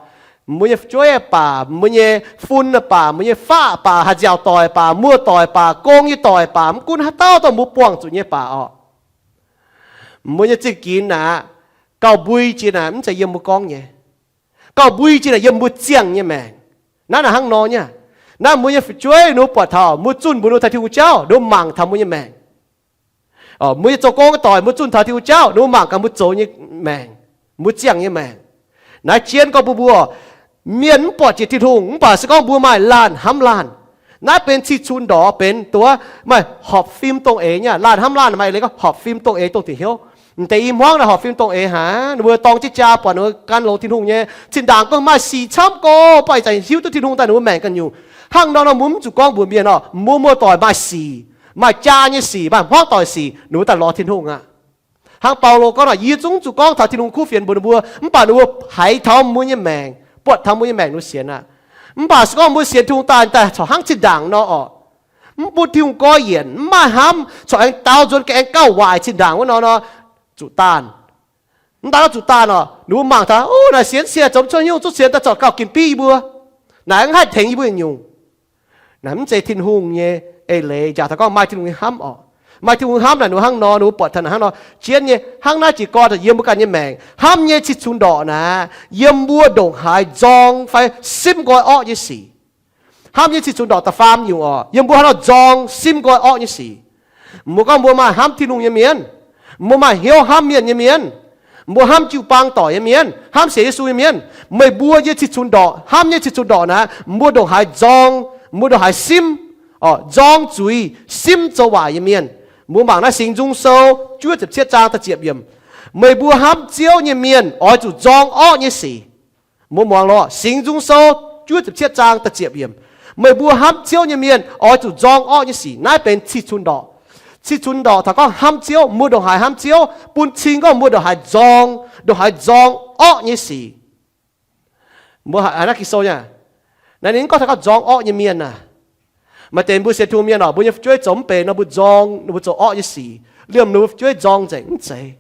Mbuo nyei fu'jueiv baac, mbuo nyei fun baac, mbuo nyei faqv baac, haaix nziaauc doic baac, muoz-doic baac, gong nyei doic baac, mv gunv haaix dauh dongh mbuo buangh zuqc nyei baac orqc, mbuo nyei zingh ginx naaic, gauh mbui jiex naaic mv zeiz yiem mbuo gorngv nyei. Gauh mbui jiex naaic yiem mbuo ziangh nyei maengc. Naaiv naaic hnangv nor nyei. Naaiv mbuo nyei fu'jueiv ninh mbuo buatc taux, mbuo zunh mbuox ninh mbuo taux Tin-Hungh jauv, ninh mbuo mangc taux mbuo nyei maengc. Mbuo nyei zoux gong nyei doic mbuo zunh taux Tin-Hungh jauv, ninh mbuo mangc gaax mbuo zoux nyei maengc, mbuo ziangh nyei maengc. Naaiv jienv gorngv mbuo mbuo, mienh mv buatc jiex Tin-Hungh, mv baac se gorngv mbuo maaih laanh hnamv laanh. Naaiv benx cih cunx ndorqc, benx duqv maaih horpc fim dongh eix nyei. Laanh hnamv laanh maaih leiz gorngv horpc fim dongh eix, dongh diuc hnyouv. M'deix i hmuangv naaic horpc fim dongh eix haic, ninh mbuo dorng jienv jaa buatc ninh mbuo gan longx Tin-Hungh nyei. Zinh ndaangc gorngv maaih sic camv gorx, mv baac ih zanc hiuv duqv Tin-Hungh daaih ninh mbuo maengc ganh nyungc. Hnangv nor nor mbuo mv zuqc gorngv mbuox mienh orqc, mbuo muoz-doic maaih sic, maaih jaa nyei sic, maaih hmuangv doic sic, ninh mbuo daaih lorz Tin-Hungh aqv. Hnangv Baulo gorngv naaic, yie zungv zuqc gorngv taux Tin-Hungh kuv fienx mbuox ninh mbuo, mv baac ninh mbuo haiz taux mbuo nyei maengc, buatc taux mbuo nyei maengc ninh mbuo sienx aqv. Mv baac se gorngv mbuo sienx Tin-Hungh daaih, daaih corc hnangv zinh ndaangc nor orqc, mv bun Tin-Hungh gorx yienc, mv maaih hnamv, corc aengx daaux nzuonx ga'aengx gauh waaic zinh ndaangc wuov nor nor, zuqc daanh. Mv daaih zuqc daanh orqc, ninh mbuo mangc taux, o, naaic sienx cie zoux mv cuotv nyungc, zungv sienx daaih corc gauh ginc biv yie mbuo. Naaic mv haih tengx yie mbuo nyungc. Naaic mv zeiz Tin-Hungh nyei eix leiz, njaaux taux gorngv maaih Tin-Hungh nyei hnamv orqc. Maaih Tin-Hungh hnamv naaic ninh mbuo hnangv nor, ninh mbuo buatc taux naaic hnangv nor jienv nyei. Hnangv naaiv jiez gorn yiem mbuo ganh nyei maengc, hnamv nyei cih cunx ndorqc naaic, yiem mbuo ndongc haaix nzorng fai simv nqoi orqv nyei sic. Hnamv nyei cih cunx ndorqc da'faam nyungc orqc, yiem mbuo haaix nor nzorng simv nqoi orqv nyei sic. Mbuo gorngv mbuo maaih hnamv Tin-Hungh nyei mienh, mbuo maaih hnyouv hnamv mienh nyei mienh, mbuo hnamv jiu-baang doic nyei mienh, hnamv sienx Yesu nyei mienh, meih mbuo nyei cih cunx ndorqc, hnamv nyei cih cunx ndorqc naaic, mbuo ndongc haaix nzorng, mbuo ndongc haaix simv, nzorng zuiz, simv zoux waaic nyei mienh. Mbuo mangc naaiv Singx Nzung Sou juov ziepc cietv zaang da'ziepc yiemc, meih mbuo hnamv Ziouv nyei mienh oix zuqc nzorng orqv nyei sic. Mbuo muangx lorqc, Singx Nzung Sou juov ziepc cietv zaang da'ziepc yiemc, meih mbuo hnamv Ziouv nyei mienh oix zuqc nzorng orqv nyei sic. Naaiv benx cih cunx ndorqc. Cih cunx ndorqc taux gorngv hnamv Ziouv, mbuo ndongc haaix hnamv Ziouv, bun cing gorngv mbuo ndongc haaix nzorng, ndongc haaix nzorng orqv nyei sic. Mbuo haiz naaiv Ging-Sou nyei, naaiv ninh gorngv taux gorngv nzorng orqv nyei mienh aac. Maaih deix mbuo sienx Tin-Hungh mienh orqc, mbuo nyei fu'jueiv zoux mv benx nor mbuo nzorng, ninh mbuo zoux orqv nyei sic, liemh ninh mbuo fu'jueiv nzorng nzengc, mv zeiz.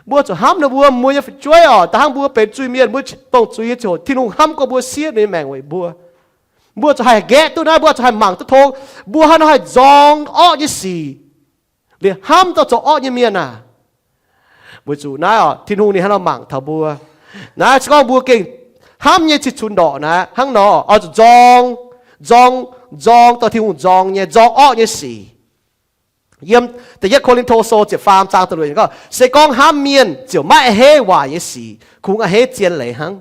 Mbuo zuqc hnamv ninh mbuo, mbuo nyei fu'jueiv orqc, da'hnangv mbuo benx zuiz-mienh, mbuo dongh zuiz nyei ziouc Tin-Hungh hnamv gorx mbuo, siev ninh nyei maengc weic mbuo. Mbuo zuqc haih nqaeqv duqv naaiv, mbuo zuqc haih mangc duqv tong, mbuo haaix nor haih nzorng orqv nyei sic, liemh hnamv dauh zoux orqv nyei mienh aac. Weic zuqc naaiv orqc, Tin-Hungh ninh hnangv nor mangc taux mbuo. Naaiv se gorngv mbuo gengh hnamv nyei cih cunx ndorqc naaiv hnangv nor oix zuqc nzorng, nzorng, nzorng dorh Tin-Hungh nzorng nyei, nzorng orqv nyei sic. Yiem Da'yietv Ko^lin^to Sou ziepc faam zaang da'luoqc gorngv, se gorngv hnamv mienh ziouc maiv a'hneiv waaic nyei sic, kungx a'hneiv zien leiz hnangv.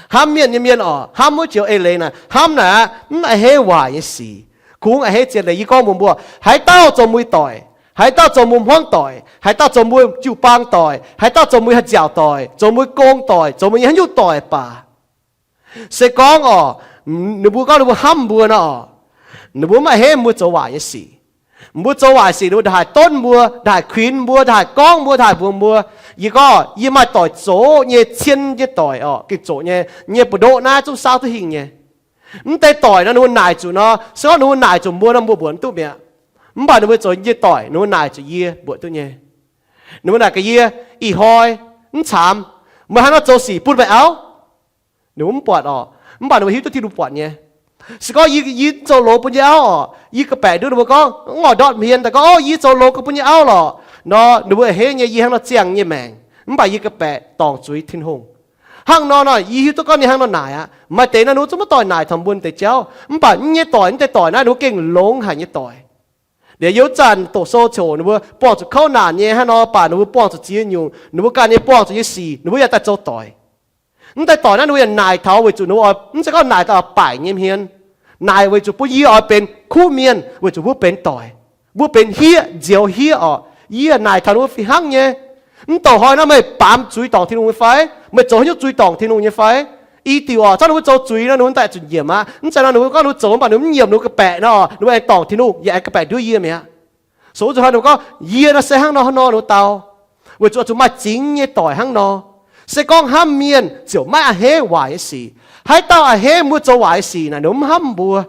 Hnamv mienh nyei mienh orqc, hnamv wuov joux eix leiz naaic, hnamv naaic aqv, mv a'hneiv waaic nyei sic, kungx a'hneiv zien leiz. Yie gorngv mbuox mbuo, haaix dauh zoux mbuo doic, haaix dauh zoux mbuo hmuangv doic, haaix dauh zoux mbuo jiu-baang doic, haaix dauh zoux mbuo haaix nziaauc doic, zoux mbuo gong doic, zoux mbuo nyei haaix nyungc doic baac, se gorngv orqc, ninh mbuo gorngv ninh mbuo hnamv mbuo nor orqc, ninh mbuo mv a'hneiv mbuo zoux waaic nyei sic. Mbuo zoux waaic sic, ninh mbuo ndongc haaix donv mbuo, ndongc haaix kuinx mbuo, ndongc haaix gorngv mbuo, ndongc haaix mbuox mbuo. Yie gorngv yie maaih doic zoqc nyei, cien nyei doic orqc, gengh zoqc nyei, nyei mbu'ndoqv naaiv zungv saauv duqv hingh nyei. Mv deix doic nor ninh mbuo naaic zuqc nor, se gorngv ninh mbuo naaic zuqc mbuo nor mbuo mbuoqc mv duqv mi'aqv. Mv baac ninh mbuo zoux nyei doic, ninh mbuo naaic zuqc yie mbuoqc duqv nyei. Ninh mbuo naaic gaax yie, ih hnoi, mv caamx, meih haaix nor zoux sic bun meih auv? Ninh mbuo mv buatc orqc, mv baac ninh mbuo hiuv duqv Tin-Hungh buatc nyei. Se gorngv yie, yie zoux loz bun yie auv orqc, yie ga'baeqc nduov ninh mbuo gorngv, mv oix ndortv hmien daaih gorngv, o, yie zoux loz bun yie auv lorqc nor, ninh mbuo a'hneiv nyei yie hnangv nor ziangh nyei maengc, mv baac yie ga'baeqc dorngc zuiz Tin-Hungh. Hnangv nor nor, yie hiuv duqv gorngv ninh hnangv nor naaic aqv. Maaih deix nor ninh mbuo zungv maiv doix naaic taux mbuo deix jauv, mv baac yie nyei doic, yie deix doic naaiv ninh mbuo gengh longx haic nyei doic. Liuz yie wuov zanc doqc sou ziouc ninh mbuo buangh zuqc kouv naanc nyei hnangv nor, baac ninh mbuo buangh zuqc ziex nyungc, ninh mbuo ganh nyei buangh zuqc nyei sic, ninh mbuo yaac daaih zoux doic. Mv deix doic naaiv ninh mbuo yaac naaic taux weic zuqc ninh mbuo oix, mv zeiz gorngv naaic taux baic nyei hmien. Naaic weic zuqc bun yie oix benx kuv mienh, weic zuqc mbuo benx doic. Mbuo benx hieqv, nzioux hieqv orqc. Yie naaic taux ninh mbuo fih hnangv nyei. Mv douc hnoi naaiv meih baamz zuiz dorngc Tin-Hungh nyei fai? Meih zoux haaix nyungc zuiz dorngc Tin-Hungh nyei fai? I diuc orqc, cangv ninh mbuo zoux zuiz nor, ninh mbuo daaih zuqc nyiemc aqv. Mv zeiz nor ninh mbuo gorngv ninh mbuo zoux mv baac ninh mbuo mv nyiemc, ninh mbuo ga'baeqc nor, ninh mbuo aengx dorngc Tin-Hungh, yaac aengx ga'baeqc nduov yie mi'aqv. Sou zuqc hnoi ninh mbuo gorngv, yie nor se hnangv nor hnangv nor ninh mbuo dau. Weic zuqc oix zuqc maaih zingx nyei doic hnangv nor. Se gorngv hnamv mienh ziouc maiv a'hneiv waaic nyei sic. Haaix dauh a'hneiv mbuo zoux waaic nyei sic naaic, ninh mv hnamv mbuo.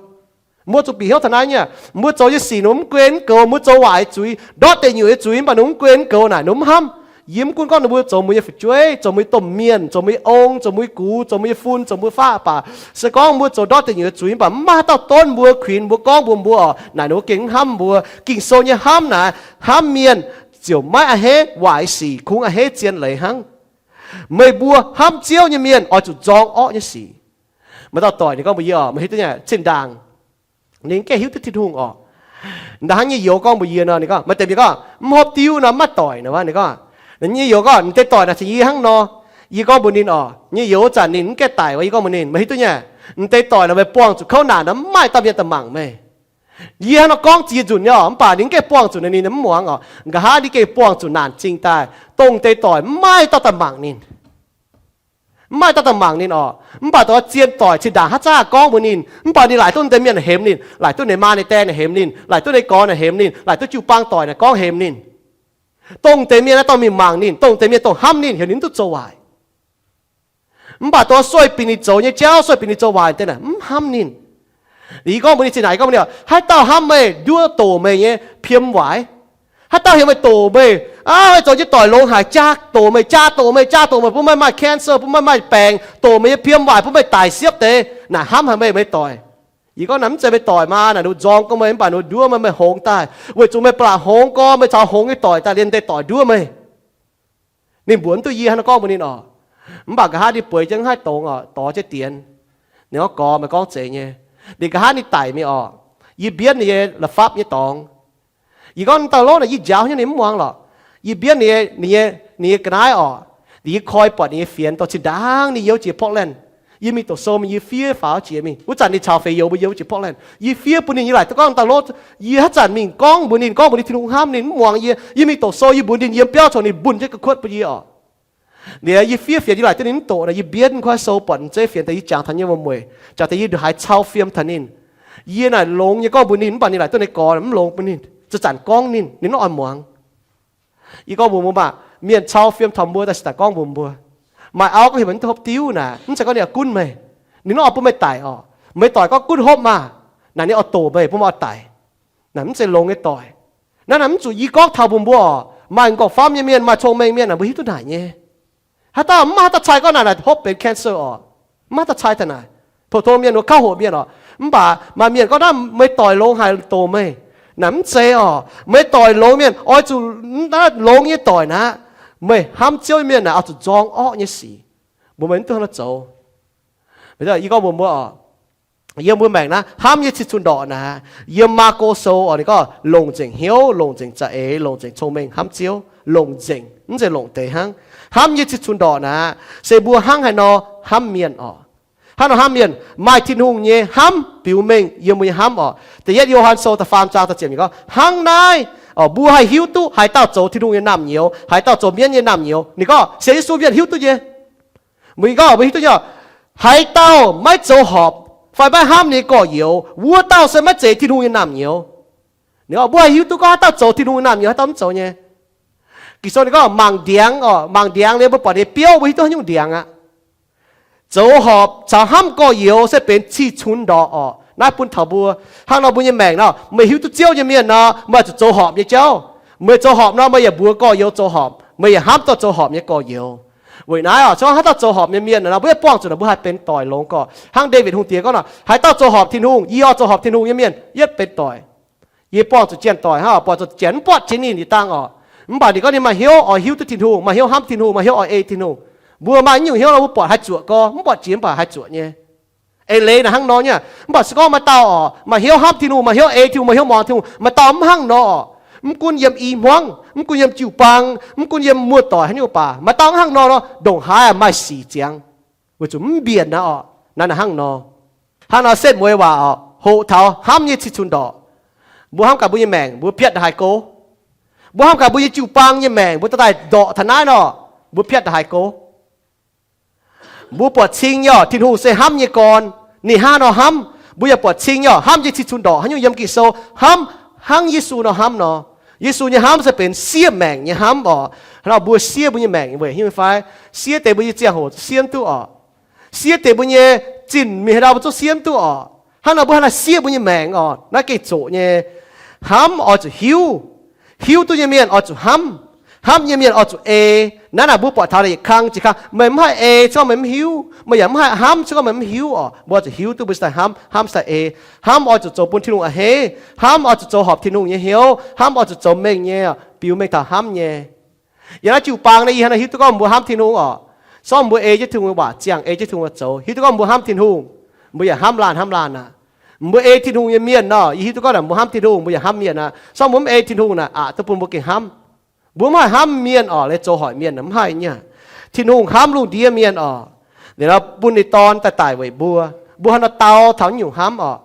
Mbuo zuqc bieqc hnyouv taux naaiv nyei, mbuo zoux nyei sic ninh mv gunv mv goux, mbuo zoux waaic nyei zuiz, ndortv deic nyuoqc nyei zuiz mv baac ninh mv gunv mv goux naaic, ninh mv hnamv. Yie mv gunv gorngv ninh mbuo zoux mbuo nyei fu'jueiv, zoux mbuo nyei domh mienh, zoux mbuo nyei ong, zoux mbuo nyei gux, zoux mbuo nyei fun, zoux mbuo nyei faqv, baac se gorngv mbuo zoux ndortv deic nyuoqc nyei zuiz mv baac mv maaih haaix dauh donv mbuo, kuinx mbuo, gorngv mbuox mbuo oc, naaic ninh mbuo gengh mv hnamv mbuo. Ging-Sou nyei hnamv naaic, hnamv mienh ziouc maiv a'hneiv waaic nyei sic, kungx a'hneiv zien leiz hnangv. Meih mbuo hnamv Ziouv nyei mienh oix zuqc nzorng orqv nyei sic. Maaih dauh doic ninh gorngv mbuox yie oc, meih hiuv duqv nyei, zinh ndaangc ninh mv gaengh hiuv duqv Tin-Hungh oc. Ndaangc hnangv nyei youz gorngv mbuox yie nor, ninh gorngv, maaih deix mienh gorngv mv hopv diuv nor mv maaih doic nor, ninh gorngv, nyei youz gorngv, m'deix doic naaic cingx yie hnangv nor. Yie gorngv mbuox ninh oc, nyei youz wuov zanc ninh mv gaengh daic, yie gorngv mbuox ninh, meih hiuv duqv nyei, m'deix doic naaic meih buangh zuqc kouv naanc nor mv maaih dauh mienh daaih mangc meih. Yie hnangv nor gorngv ziex nzunc nyei oc, mv baac ninh mv gaengh buangh zuqc ninh, ninh mv muangx oc. Nqa'haav ninh gengh buangh zuqc naanc zingh daaih, dongh m'deix doic mv maaih dauh daaih mangc ninh. Mv maaih dauh daaih mangc ninh oc. Mv baac dongh zien doic zinh ndaangc haaix zanc gorngv mbuox ninh, mv baac ninh laaic duqv m'deix mienh naaic hemx ninh, laaic duqv ninh maa ninh dae naaic hemx ninh, laaic duqv ninh gorx naaic hemx ninh, laaic duqv jiu baang doic naaic gorngv hemx ninh. Dongh deix mienh naaiv dorh mingh mangc ninh, dongh deix mienh dongh hnamv ninh, heuc ninh mv duqv zoux waaic. Mv baac dongh sueih binc ninh zoux nyei jauv, sueih binc ninh zoux waaic deix naaic mv hnamv ninh. Yie gorngv mbuox ninh zinh ndaangc, yie gorngv mbuox ninh, haaix dauh hnamv meih, nduov doqc meih nyei, piem waaic. Haaix dauh heuc meih doqc meih, aav, meih zoux jienv doic longx haic, jaa doqc meih, jaa doqc meih, jaa doqc meih, bun meih maaih cancer, bun meih maaih baengc, doqc meih nyei piem waaic, bun meih daic siepv deix, naaic hnamv haic meih, meih doic. Yie gorngv naaic mv zeiz meih doic maah, naaic ninh nzorng gorngv meih mv baac ninh nduov meih, meih hongx daaih, weic zuqc meih ba'laqc hongx gorx, meih caux hongx nyei doic daaih liemh deix doic nduov meih. Ninh mbuox mv duqv yie hnangv nor gorngv mbuox ninh oc. Mv baac nqa'haav ninh bueix jienv mv haih dongz oc, dorh jienv dienx. Ninh gorngv, gorx, meih gorngv zeiz nyei. Ninh nqa'haav ninh daic mingh oc, yie mbienv ninh nyei la'fapv nyei dorngx. Yie gorngv dauh lov naaic yie njaaux hnyouv ninh mv muangx lorqc. Yie mbienv ninh nyei, ninh nyei, ninh nyei ga'naaiv oc. Ninh, yie koi buatc ninh nyei fienx dorh zinh ndaangc ninh youz jiex Portland. Yie mingh doqc sou mingh, yie fiev faaux jiex mingh. Wuov zanc ninh caux feix youz mbuo youz jiex Portland. Yie fiev bun ninh, yie laaic duqv gorngv dauh lov, yie haaix zanc mingh gorngv mbuox ninh, gorngv mbuox ninh Tin-Hungh hnamv ninh mv muangx yie. Yie mingh doqc sou, yie mbuox ninh yiem biauv caux ninh mbunh jienv ga'kuotv bun yie oc. Liuz yie fiev fienx, yie laaic duqv ninh mv doqc naaic, yie mbienv kuv sou buatc m'zeiv fienx daaih, yie jangx taux nyei wuom-mueic, jangx daaih yie ndongc haaix cau fiem taux ninh. Yie naaic longx nyei gorngv mbuox ninh, mv baac ninh laaic duqv ninh gorx mv longx bun ninh, zanc-zanc gorngv ninh, ninh mv oix muangx. Yie gorngv mbuox mbuo maah, mienh cau fiem taux mbuo daaih se daaih gorngv mbuox mbuo, maaih auv gorngv heuc meih mv duqv hopv diuv naaic, mv zeiz gorngv ninh oix gunv meih. Ninh mv oix bun meih daic oc. Meih doic gorngv gunv hopv maah, naaic ninh oix doqc meih, bun meih oix daic. Naaic mv zeiz longx nyei doic. Naaiv naaic mv zuqc yie gorngv taux mbuox mbuo oc. Maaih m'nqorngv famv nyei mienh, maaih cong-mengh mienh naaic mbuo hiuv duqv naaic nyei. Haaix dauh mv maaih haaix dauh cai gorngv naaic, naaic hopv benx cancer oc. Mv maaih haaix dauh cai taux naaic. Pou-tong mienh, wuov kauv hoqc mienh oc. Mv baac maaih mienh gorngv naaiv meih doic longx haic, doqc meih. Naaic mv zeiz oc. Meih doic longx mienh oix zuqc naaiv longx nyei doic naaic, meih hnamv Ziouv nyei mienh naaic oix zuqc nzorng orqv nyei sic. Mbuo meih mv duqv hnangv naaiv zoux. Yie gorngv mbuox mbuo oc, yiem mbuo maengc naaiv hnamv nyei cih cunx ndorqc naaic, yiem Maako Sou oc, ninh gorngv longc nzengc hnyouv, longc nzengc za'eix, longc nzengc cong-mengh hnamv Ziouv, longc nzengc, mv zeiz longc deix hnangv. Hnamv nyei cih cunx ndorqc naaic, se mbuo hnangv haaix nor hnamv mienh oc. Hnangv nor hnamv mienh, maaih Tin-Hungh nyei hnamv biux mengh yiem mbuo nyei hnamv oc. Da'yietv Yo^han Sou da'faam zaang da'ziepc ninh gorngv, hnangv naaiv, mbuo haih hiuv duqv haaix dauh zoux Tin-Hungh nyei naamh nyouz, haiz dauh zoux mienv nyei naamh nyouz. Ninh gorngv sienx Yesu mienh hiuv duqv nyei. Mbuo gorngv mbuo hiuv duqv nyei, haaix dauh maiv zoux horpc fai maiv hnamv ninh nyei gorx-youz, wuov dauh se maiv zeiz Tin-Hungh nyei naamh nyouz. Ninh gorngv mbuo haih hiuv duqv gorngv haaix dauh zoux Tin-Hungh nyei naamh nyouz, haaix dauh mv zoux nyei. Ging-Sou ninh gorngv mangc ndiangx oc, mangc ndiangx liuz mbuo buatc ninh biouv, mbuo hiuv duqv haaix nyungc ndiangx aqv. Zoux horpc caux hnamv gorx-youz se benx cih cunx ndorqc oc. Naaiv bun taux mbuo, hnangv nor mbuo nyei maengc nor, meih hiuv duqv Ziouv nyei mienh nor, meih zuqc zoux horpc nyei jauv. Meih zoux horpc nor, meih yaac mbuox gorx-youz zoux horpc, meih yaac hnamv dorh zoux horpc nyei gorx-youz. Weic naaiv oc, se gorngv haaix dauh zoux horpc nyei mienh nor, mbuo yietv buangh zuqc nor mbuo haih benx doic longx gorx. Hnangv Ndaawitv Hungh Diex gorngv nor, haaix dauh zoux horpc Tin-Hungh, yie oix zoux horpc Tin-Hungh nyei mienh, yietv benx doic. Yie buangh zuqc janx-doic hnangv oc, buatc zuqc janx mv buatc jiex ninh yietc dangh oc. Mv baac ninh gorngv ninh maaih hnyouv oix hiuv duqv Tin-Hungh, maaih hnyouv hnamv Tin-Hungh, maaih hnyouv oix ei Tin-Hungh. Mbuo maaih nyungc hnyouv nor mbuo buatc haih zuoqc gorx, mv buatc jiex mv baac haih zuoqc nyei. Eix leiz naaic hnangv nor nyei, mv baac se gorngv maaih dauh oc, maaih hnyouv hnamv Tin-Hungh, maaih hnyouv ei Tin-Hungh, maaih hnyouv muangx Tin-Hungh, maaih dauh mv hnangv nor oc. Mv gunv yiem i hmuangv, mv gunv yiem jiu-baang, mv gunv yiem muoz-doic haaix nyungc baac, maaih dauh mv hnangv nor nor, ndongc haaix maaih sic ziangx, weic zuqc mv mbienc naaiv oc. Naaiv naaic hnangv nor. Hnangv nor setv mueiz waac oc, hoqc taux hnamv nyei cih cunx ndorqc. Mbuo hnamv gaax mbuo nyei maengc, mbuo piatv ndongc haaix go? Mbuo hnamv gaax mbuo nyei jiu-baang nyei maengc, mbuo dorh daaih ndorqc taux naaiv nor, mbuo piatv ndongc haaix go? Mbuo buatc cing nyei oc, Tin-Hungh se hnamv nyei gorn. Ninh hnangv haaix nor hnamv, mbuo yaac buatc cing nyei oc. Hnamv nyei cih cunx ndorqc haaix nyungc yiem Ging-Sou, hnamv hnangv Yesu nor hnamv nor. Yesu nyei hnamv se benx siev maengc nyei hnamv oc. Hnangv nor mbuo siev mbuo nyei maengc weic hnyouv fai? Siev deix mbuo nyei ziangh hoc zungv siev duqv oc. Siev deix mbuo nyei zinh mingh haaix ndau mbuo zungv siev duqv oc. Hnangv nor mbuo hnangv naaiv siev mbuo nyei maengc oc. Naaiv gengh zoqc nyei. Hnamv oix zuqc hiuv. Hiuv duqv nyei mienh oix zuqc hnamv. Hnamv nyei mienh oix zuqc ei. Naaiv naaic mbuo buatc taux yietc kang jiex kang, meih mv haih ei se gorngv meih mv hiuv, meih yaac mv haih hnamv se gorngv meih mv hiuv oc. Mbuo oix zuqc hiuv duqv mbuo cingx daaih hnamv, hnamv cingx daaih ei. Hnamv oix zuqc zoux bun Tin-Hungh a'hneiv. Hnamv oix zuqc zoux horpc Tin-Hungh nyei hnyouv. Hnamv oix zuqc zoux mengh nyei, biux mengh taux hnamv nyei. Yiem naaiv jiu-baang naaiv yie hnangv naaiv hiuv duqv gorngv mbuo hnamv Tin-Hungh oc. Se gorngv mbuo ei jienv Tin-Hungh nyei waac ziangh, ei jienv Tin-Hungh nyei zoux, hiuv duqv gorngv mbuo hnamv Tin-Hungh, mbuo yaac hnamv laanh hnamv laanh aqv. Mbuo ei Tin-Hungh nyei mienh nor, yie hiuv duqv gorngv naaic mbuo hnamv Tin-Hungh, mbuo yaac hnamv mienh aqv. Se gorngv mbuo mv ei Tin-Hungh naaic, aqc duqv bun mbuo gengh hnamv. Mbuo mv haih hnamv mienh oc, leiz zoux hoic mienh mv haih nyei. Tin-Hungh hnamv lungh ndiev mienh oc. Liuz nor bun ninh Dorn daaih daic weic mbuo. Mbuo hnangv nor dau taux nyungc hnamv oc.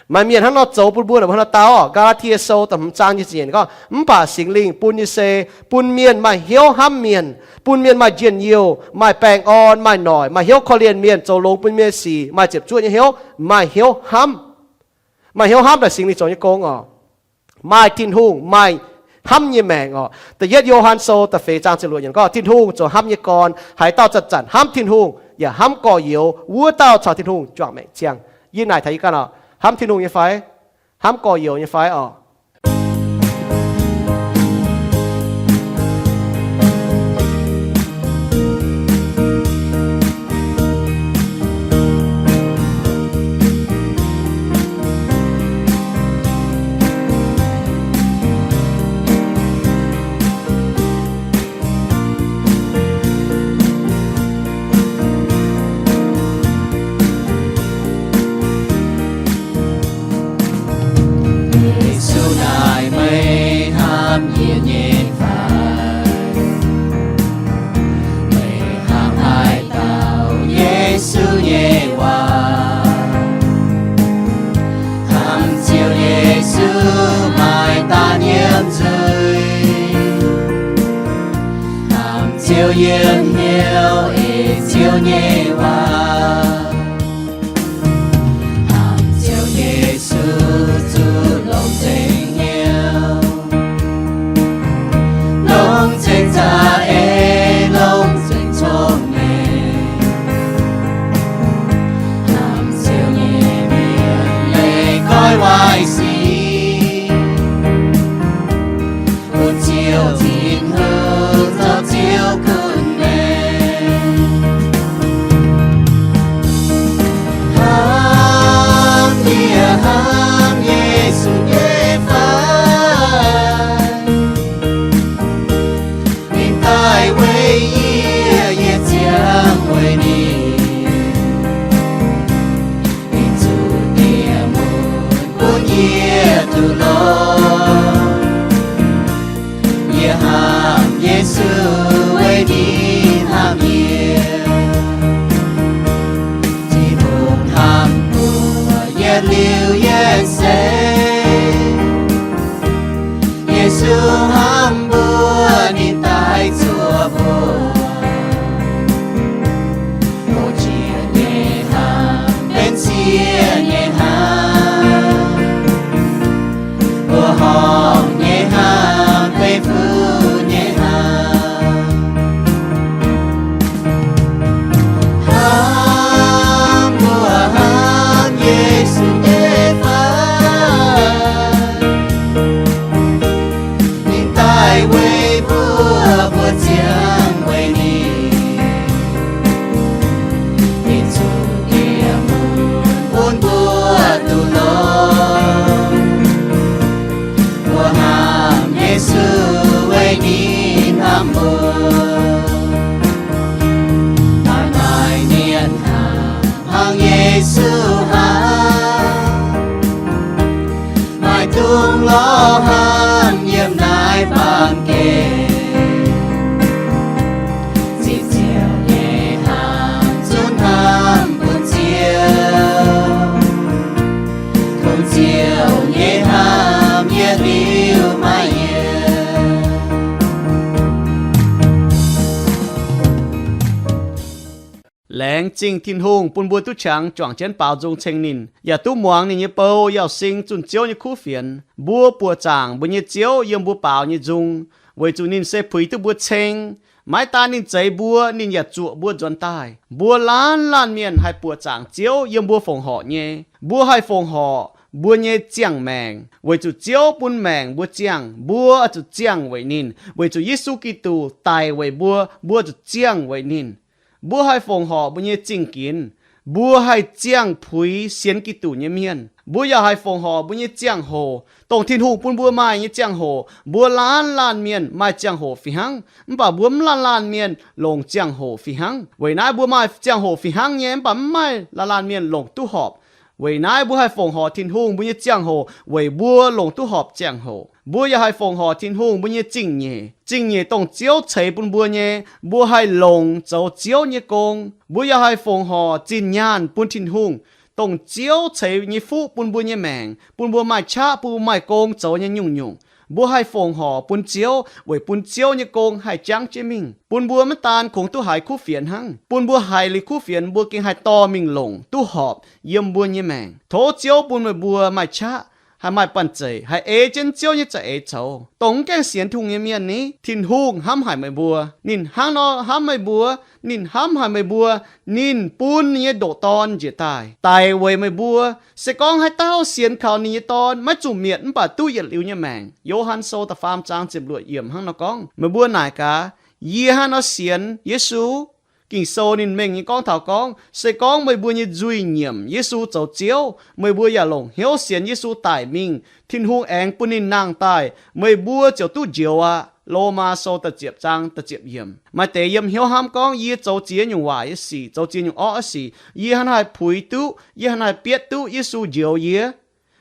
Maaih mienh hnangv nor zoux bun mbuo, mbuo hnangv nor dau oc. Gaa^laa^tie Sou da'hmz zaang nyic ziepc nyeic gorngv, mv baac Singx Lingh bun nyei se bun mienh maaih hnyouv hnamv mienh, bun mienh maaih njien-youh, maaih baengh orn, maaih noic, maaih hnyouv korv-lienh mienh, zoux longx bun mienh sic, maaih ziepc zuoqv nyei hnyouv, maaih hnyouv hnamv. Maaih hnyouv hnamv naaic Singx Lingh zoux nyei gong oc. Maaih Tin-Hungh, maaih hnamv nyei maengc oc. Da'yietv Yo^han Sou da'feix zaang ziepc luoqc yiemc gorngv, Tin-Hungh zoux hnamv nyei gorn. Haaix dauh zanc-zanc hnamv Tin-Hungh yaac hnamv gorx-youz, wuov dauh caux Tin-Hungh juangc maengc ziangh. Yie naaic taux yie ganh oc, hnamv Tin-Hungh nyei fai? Hnamv gorx-youz nyei fai oc? Yesu naaic meih hnamv yie nyei fai? Meih hnamv haaix dauh Yesu nyei waac? Hnamv Ziouv Yesu maaih daaih yiem nzuih. Hnamv Ziouv yiem hnyouv ei Ziouv nyei waac. Hnamv Ziouv Yesu zuqc longx nzengc hnyouv, longx nzengc za'eix, longx nzengc cong-mengh. Hnamv Ziouv nyei mienh leiz goiv waaic sic, bun Ziouv Tin-Hungh zoux Ziouv kuv-mengh. Laengz zingh Tin-Hungh bun mbuo duqv qangx juangc jienv baaux nzung ceng ninh, yaac duqv muangx ninh nyei bou, yaac sing zunh Ziouv nyei kuv fienx. Mbuo buoqc zaangc mbuo nyei Ziouv yiem mbuo baaux nyei nzung, weic zuqc ninh se puix duqv mbuo ceng. Maiv daan ninh zeix mbuo, ninh yaac zuoqc mbuo nzuonx daaih. Mbuo laanh laanh mienh haih buoqc zaangc Ziouv yiem mbuo fongc horc nyei. Mbuo haih fongc horc mbuo nyei ziangh maengc, weic zuqc Ziouv bun maengc mbuo ziangh, mbuo zuqc ziangh weic ninh. Weic zuqc Yesu Giduc daic weic mbuo, mbuo zuqc ziangh weic ninh. Mbuo haih fongc horc mbuo nyei zingh ginx, mbuo haih ziangh puix sienx Giduc nyei mienh. Mbuo yaac haih fongc horc mbuo nyei ziangh hoc, dongh Tin-Hungh bun mbuo maaih nyei ziangh hoc. Mbuo laanh laanh mienh maaih ziangh hoc fih hnangv, mv baac mbuo mv laanh laanh mienh longc ziangh hoc fih hnangv. Weic naaiv mbuo maaih ziangh hoc fih hnangv nyei, mv baac mv maaih laanh laanh mienh longc duqv horpc. Weic naaiv mbuo haih fongc horc Tin-Hungh mbuo nyei ziangh hoc weic mbuo longc duqv horpc ziangh hoc. Mbuo yaac haih fongc horc Tin-Hungh mbuo nyei zingh nyeic. Zingh nyeic dongh Ziouv ceix bun mbuo nyei, mbuo haih longc zoux Ziouv nyei gong. Mbuo yaac haih fongc horc zinh nyaanh bun Tin-Hungh, dongh Ziouv ceix nyei fuqv bun mbuo nyei maengc, bun mbuo maaih qaqv, bun mbuo maaih gong zoux nyei nyungc-nyungc. Mbuo haih fongc horc bun Ziouv weic bun Ziouv nyei gong haih jangv jienv mingh, bun mbuo maiv daan kungx duqv haiz kuv fienx hnangv, bun mbuo haiz liuz kuv fienx mbuo gengh haih dorh mingh longc duqv horpc yiem mbuo nyei maengc. Tov Ziouv bun meih mbuo maaih qaqv, haih maaih banh zeic, haih ei jienv Ziouv nyei za'eix coux. Dongh mv gaengh sienx Tin-Hungh nyei mienh ni, Tin-Hungh hnamv haic meih mbuo. Ninh hnangv nor hnamv meih mbuo. Ninh hnamv haic meih mbuo. Ninh bun ninh nyei ndoqc Dorn njiec daaih daic weic meih mbuo. Se gorngv haaix dauh sienx kaux ninh nyei Dorn, maiv zuqc mietc mv baac duqv yietc liuz nyei maengc. Yo^han Sou da'faam zaang ziepc luoqc yiemc hnangv nor gorngv. Meih mbuo naaic gaax, yie hnangv nor sienx Yesu? Ging-Sou ninh mengh nyei gorngv taux gorngv, se gorngv meih mbuo nyei nzuih nyiemc Yesu zoux Ziouv, meih mbuo yaac longc hnyouv sienx Yesu daic mingh, Tin-Hungh aengx bun ninh nangh daaih, meih mbuo ziouc duqv njoux aqv. Lomaa Sou da'ziepc zaang da'ziepc yiemc. Maaih deix yiem hnyouv hnamv gorngv, yie zoux ziex nyungc waaic nyei sic, zoux ziex nyungc orqv nyei sic, yie hnangv naaiv haih puix duqv, yie hnangv naaiv haih bietv duqv Yesu njoux yie.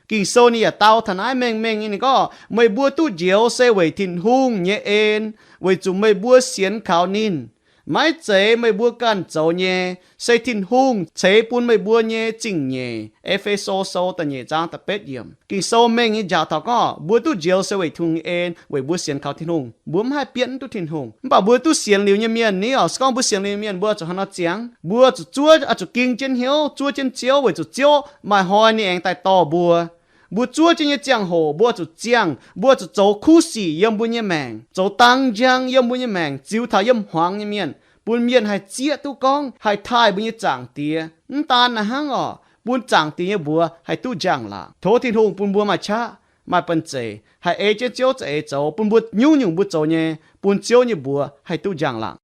Ging-Sou ninh yaac dau taux naaiv mengh mengh nyei, ninh gorngv, meih mbuo duqv njoux se weic Tin-Hungh nyei en, weic zuqc meih mbuo sienx kaux ninh. Maiv zeiz meih mbuo ganh zoux nyei, se Tin-Hungh ceix bun meih mbuo nyei zingh nyeic. E^fe^so Sou da'nyeic zaang da'betv yiemc. Ging-Sou mengh nyei njaaux taux gorngv, mbuo duqv njoux se weic Tin-Hungh nyei en, weic mbuo sienx kaux Tin-Hungh. Mbuo mv haih bietv mv duqv Tin-Hungh. Mv baac mbuo duqv sienx liuz nyei mienh ni oc, se gorngv mbuo sienx liuz nyei mienh, mbuo zuqc hnangv nor ziangx. Mbuo zuqc zuov, oix zuqc ging jienv hnyouv, zuov jienv Ziouv, weic zuqc Ziouv maaih hnoi ninh aengx daaih dorh mbuo. Mbuo zuov jienv nyei ziangh hoc mbuo zuqc ziangh, mbuo zuqc zoux kuv sic yiem mbuo nyei maengc, zoux dang njang yiem mbuo nyei maengc, ziux taux yiem hmuangx nyei mienh, bun mienh haih zieqv duqv gorngv haih taaih mbuo nyei Zaangc Diex. Mv daan naaiv hnangv oc, bun Zaangc Diex nyei mbuox haih duqv njang-laangc. Tov Tin-Hungh bun mbuo maaih qaqv, maaih banh zeic, haih ei jienv Ziouv za'eix zoux, bun mbuo nyungc-nyungc mbuo zoux nyei, bun Ziouv nyei mbuox haih duqv njang-laangc.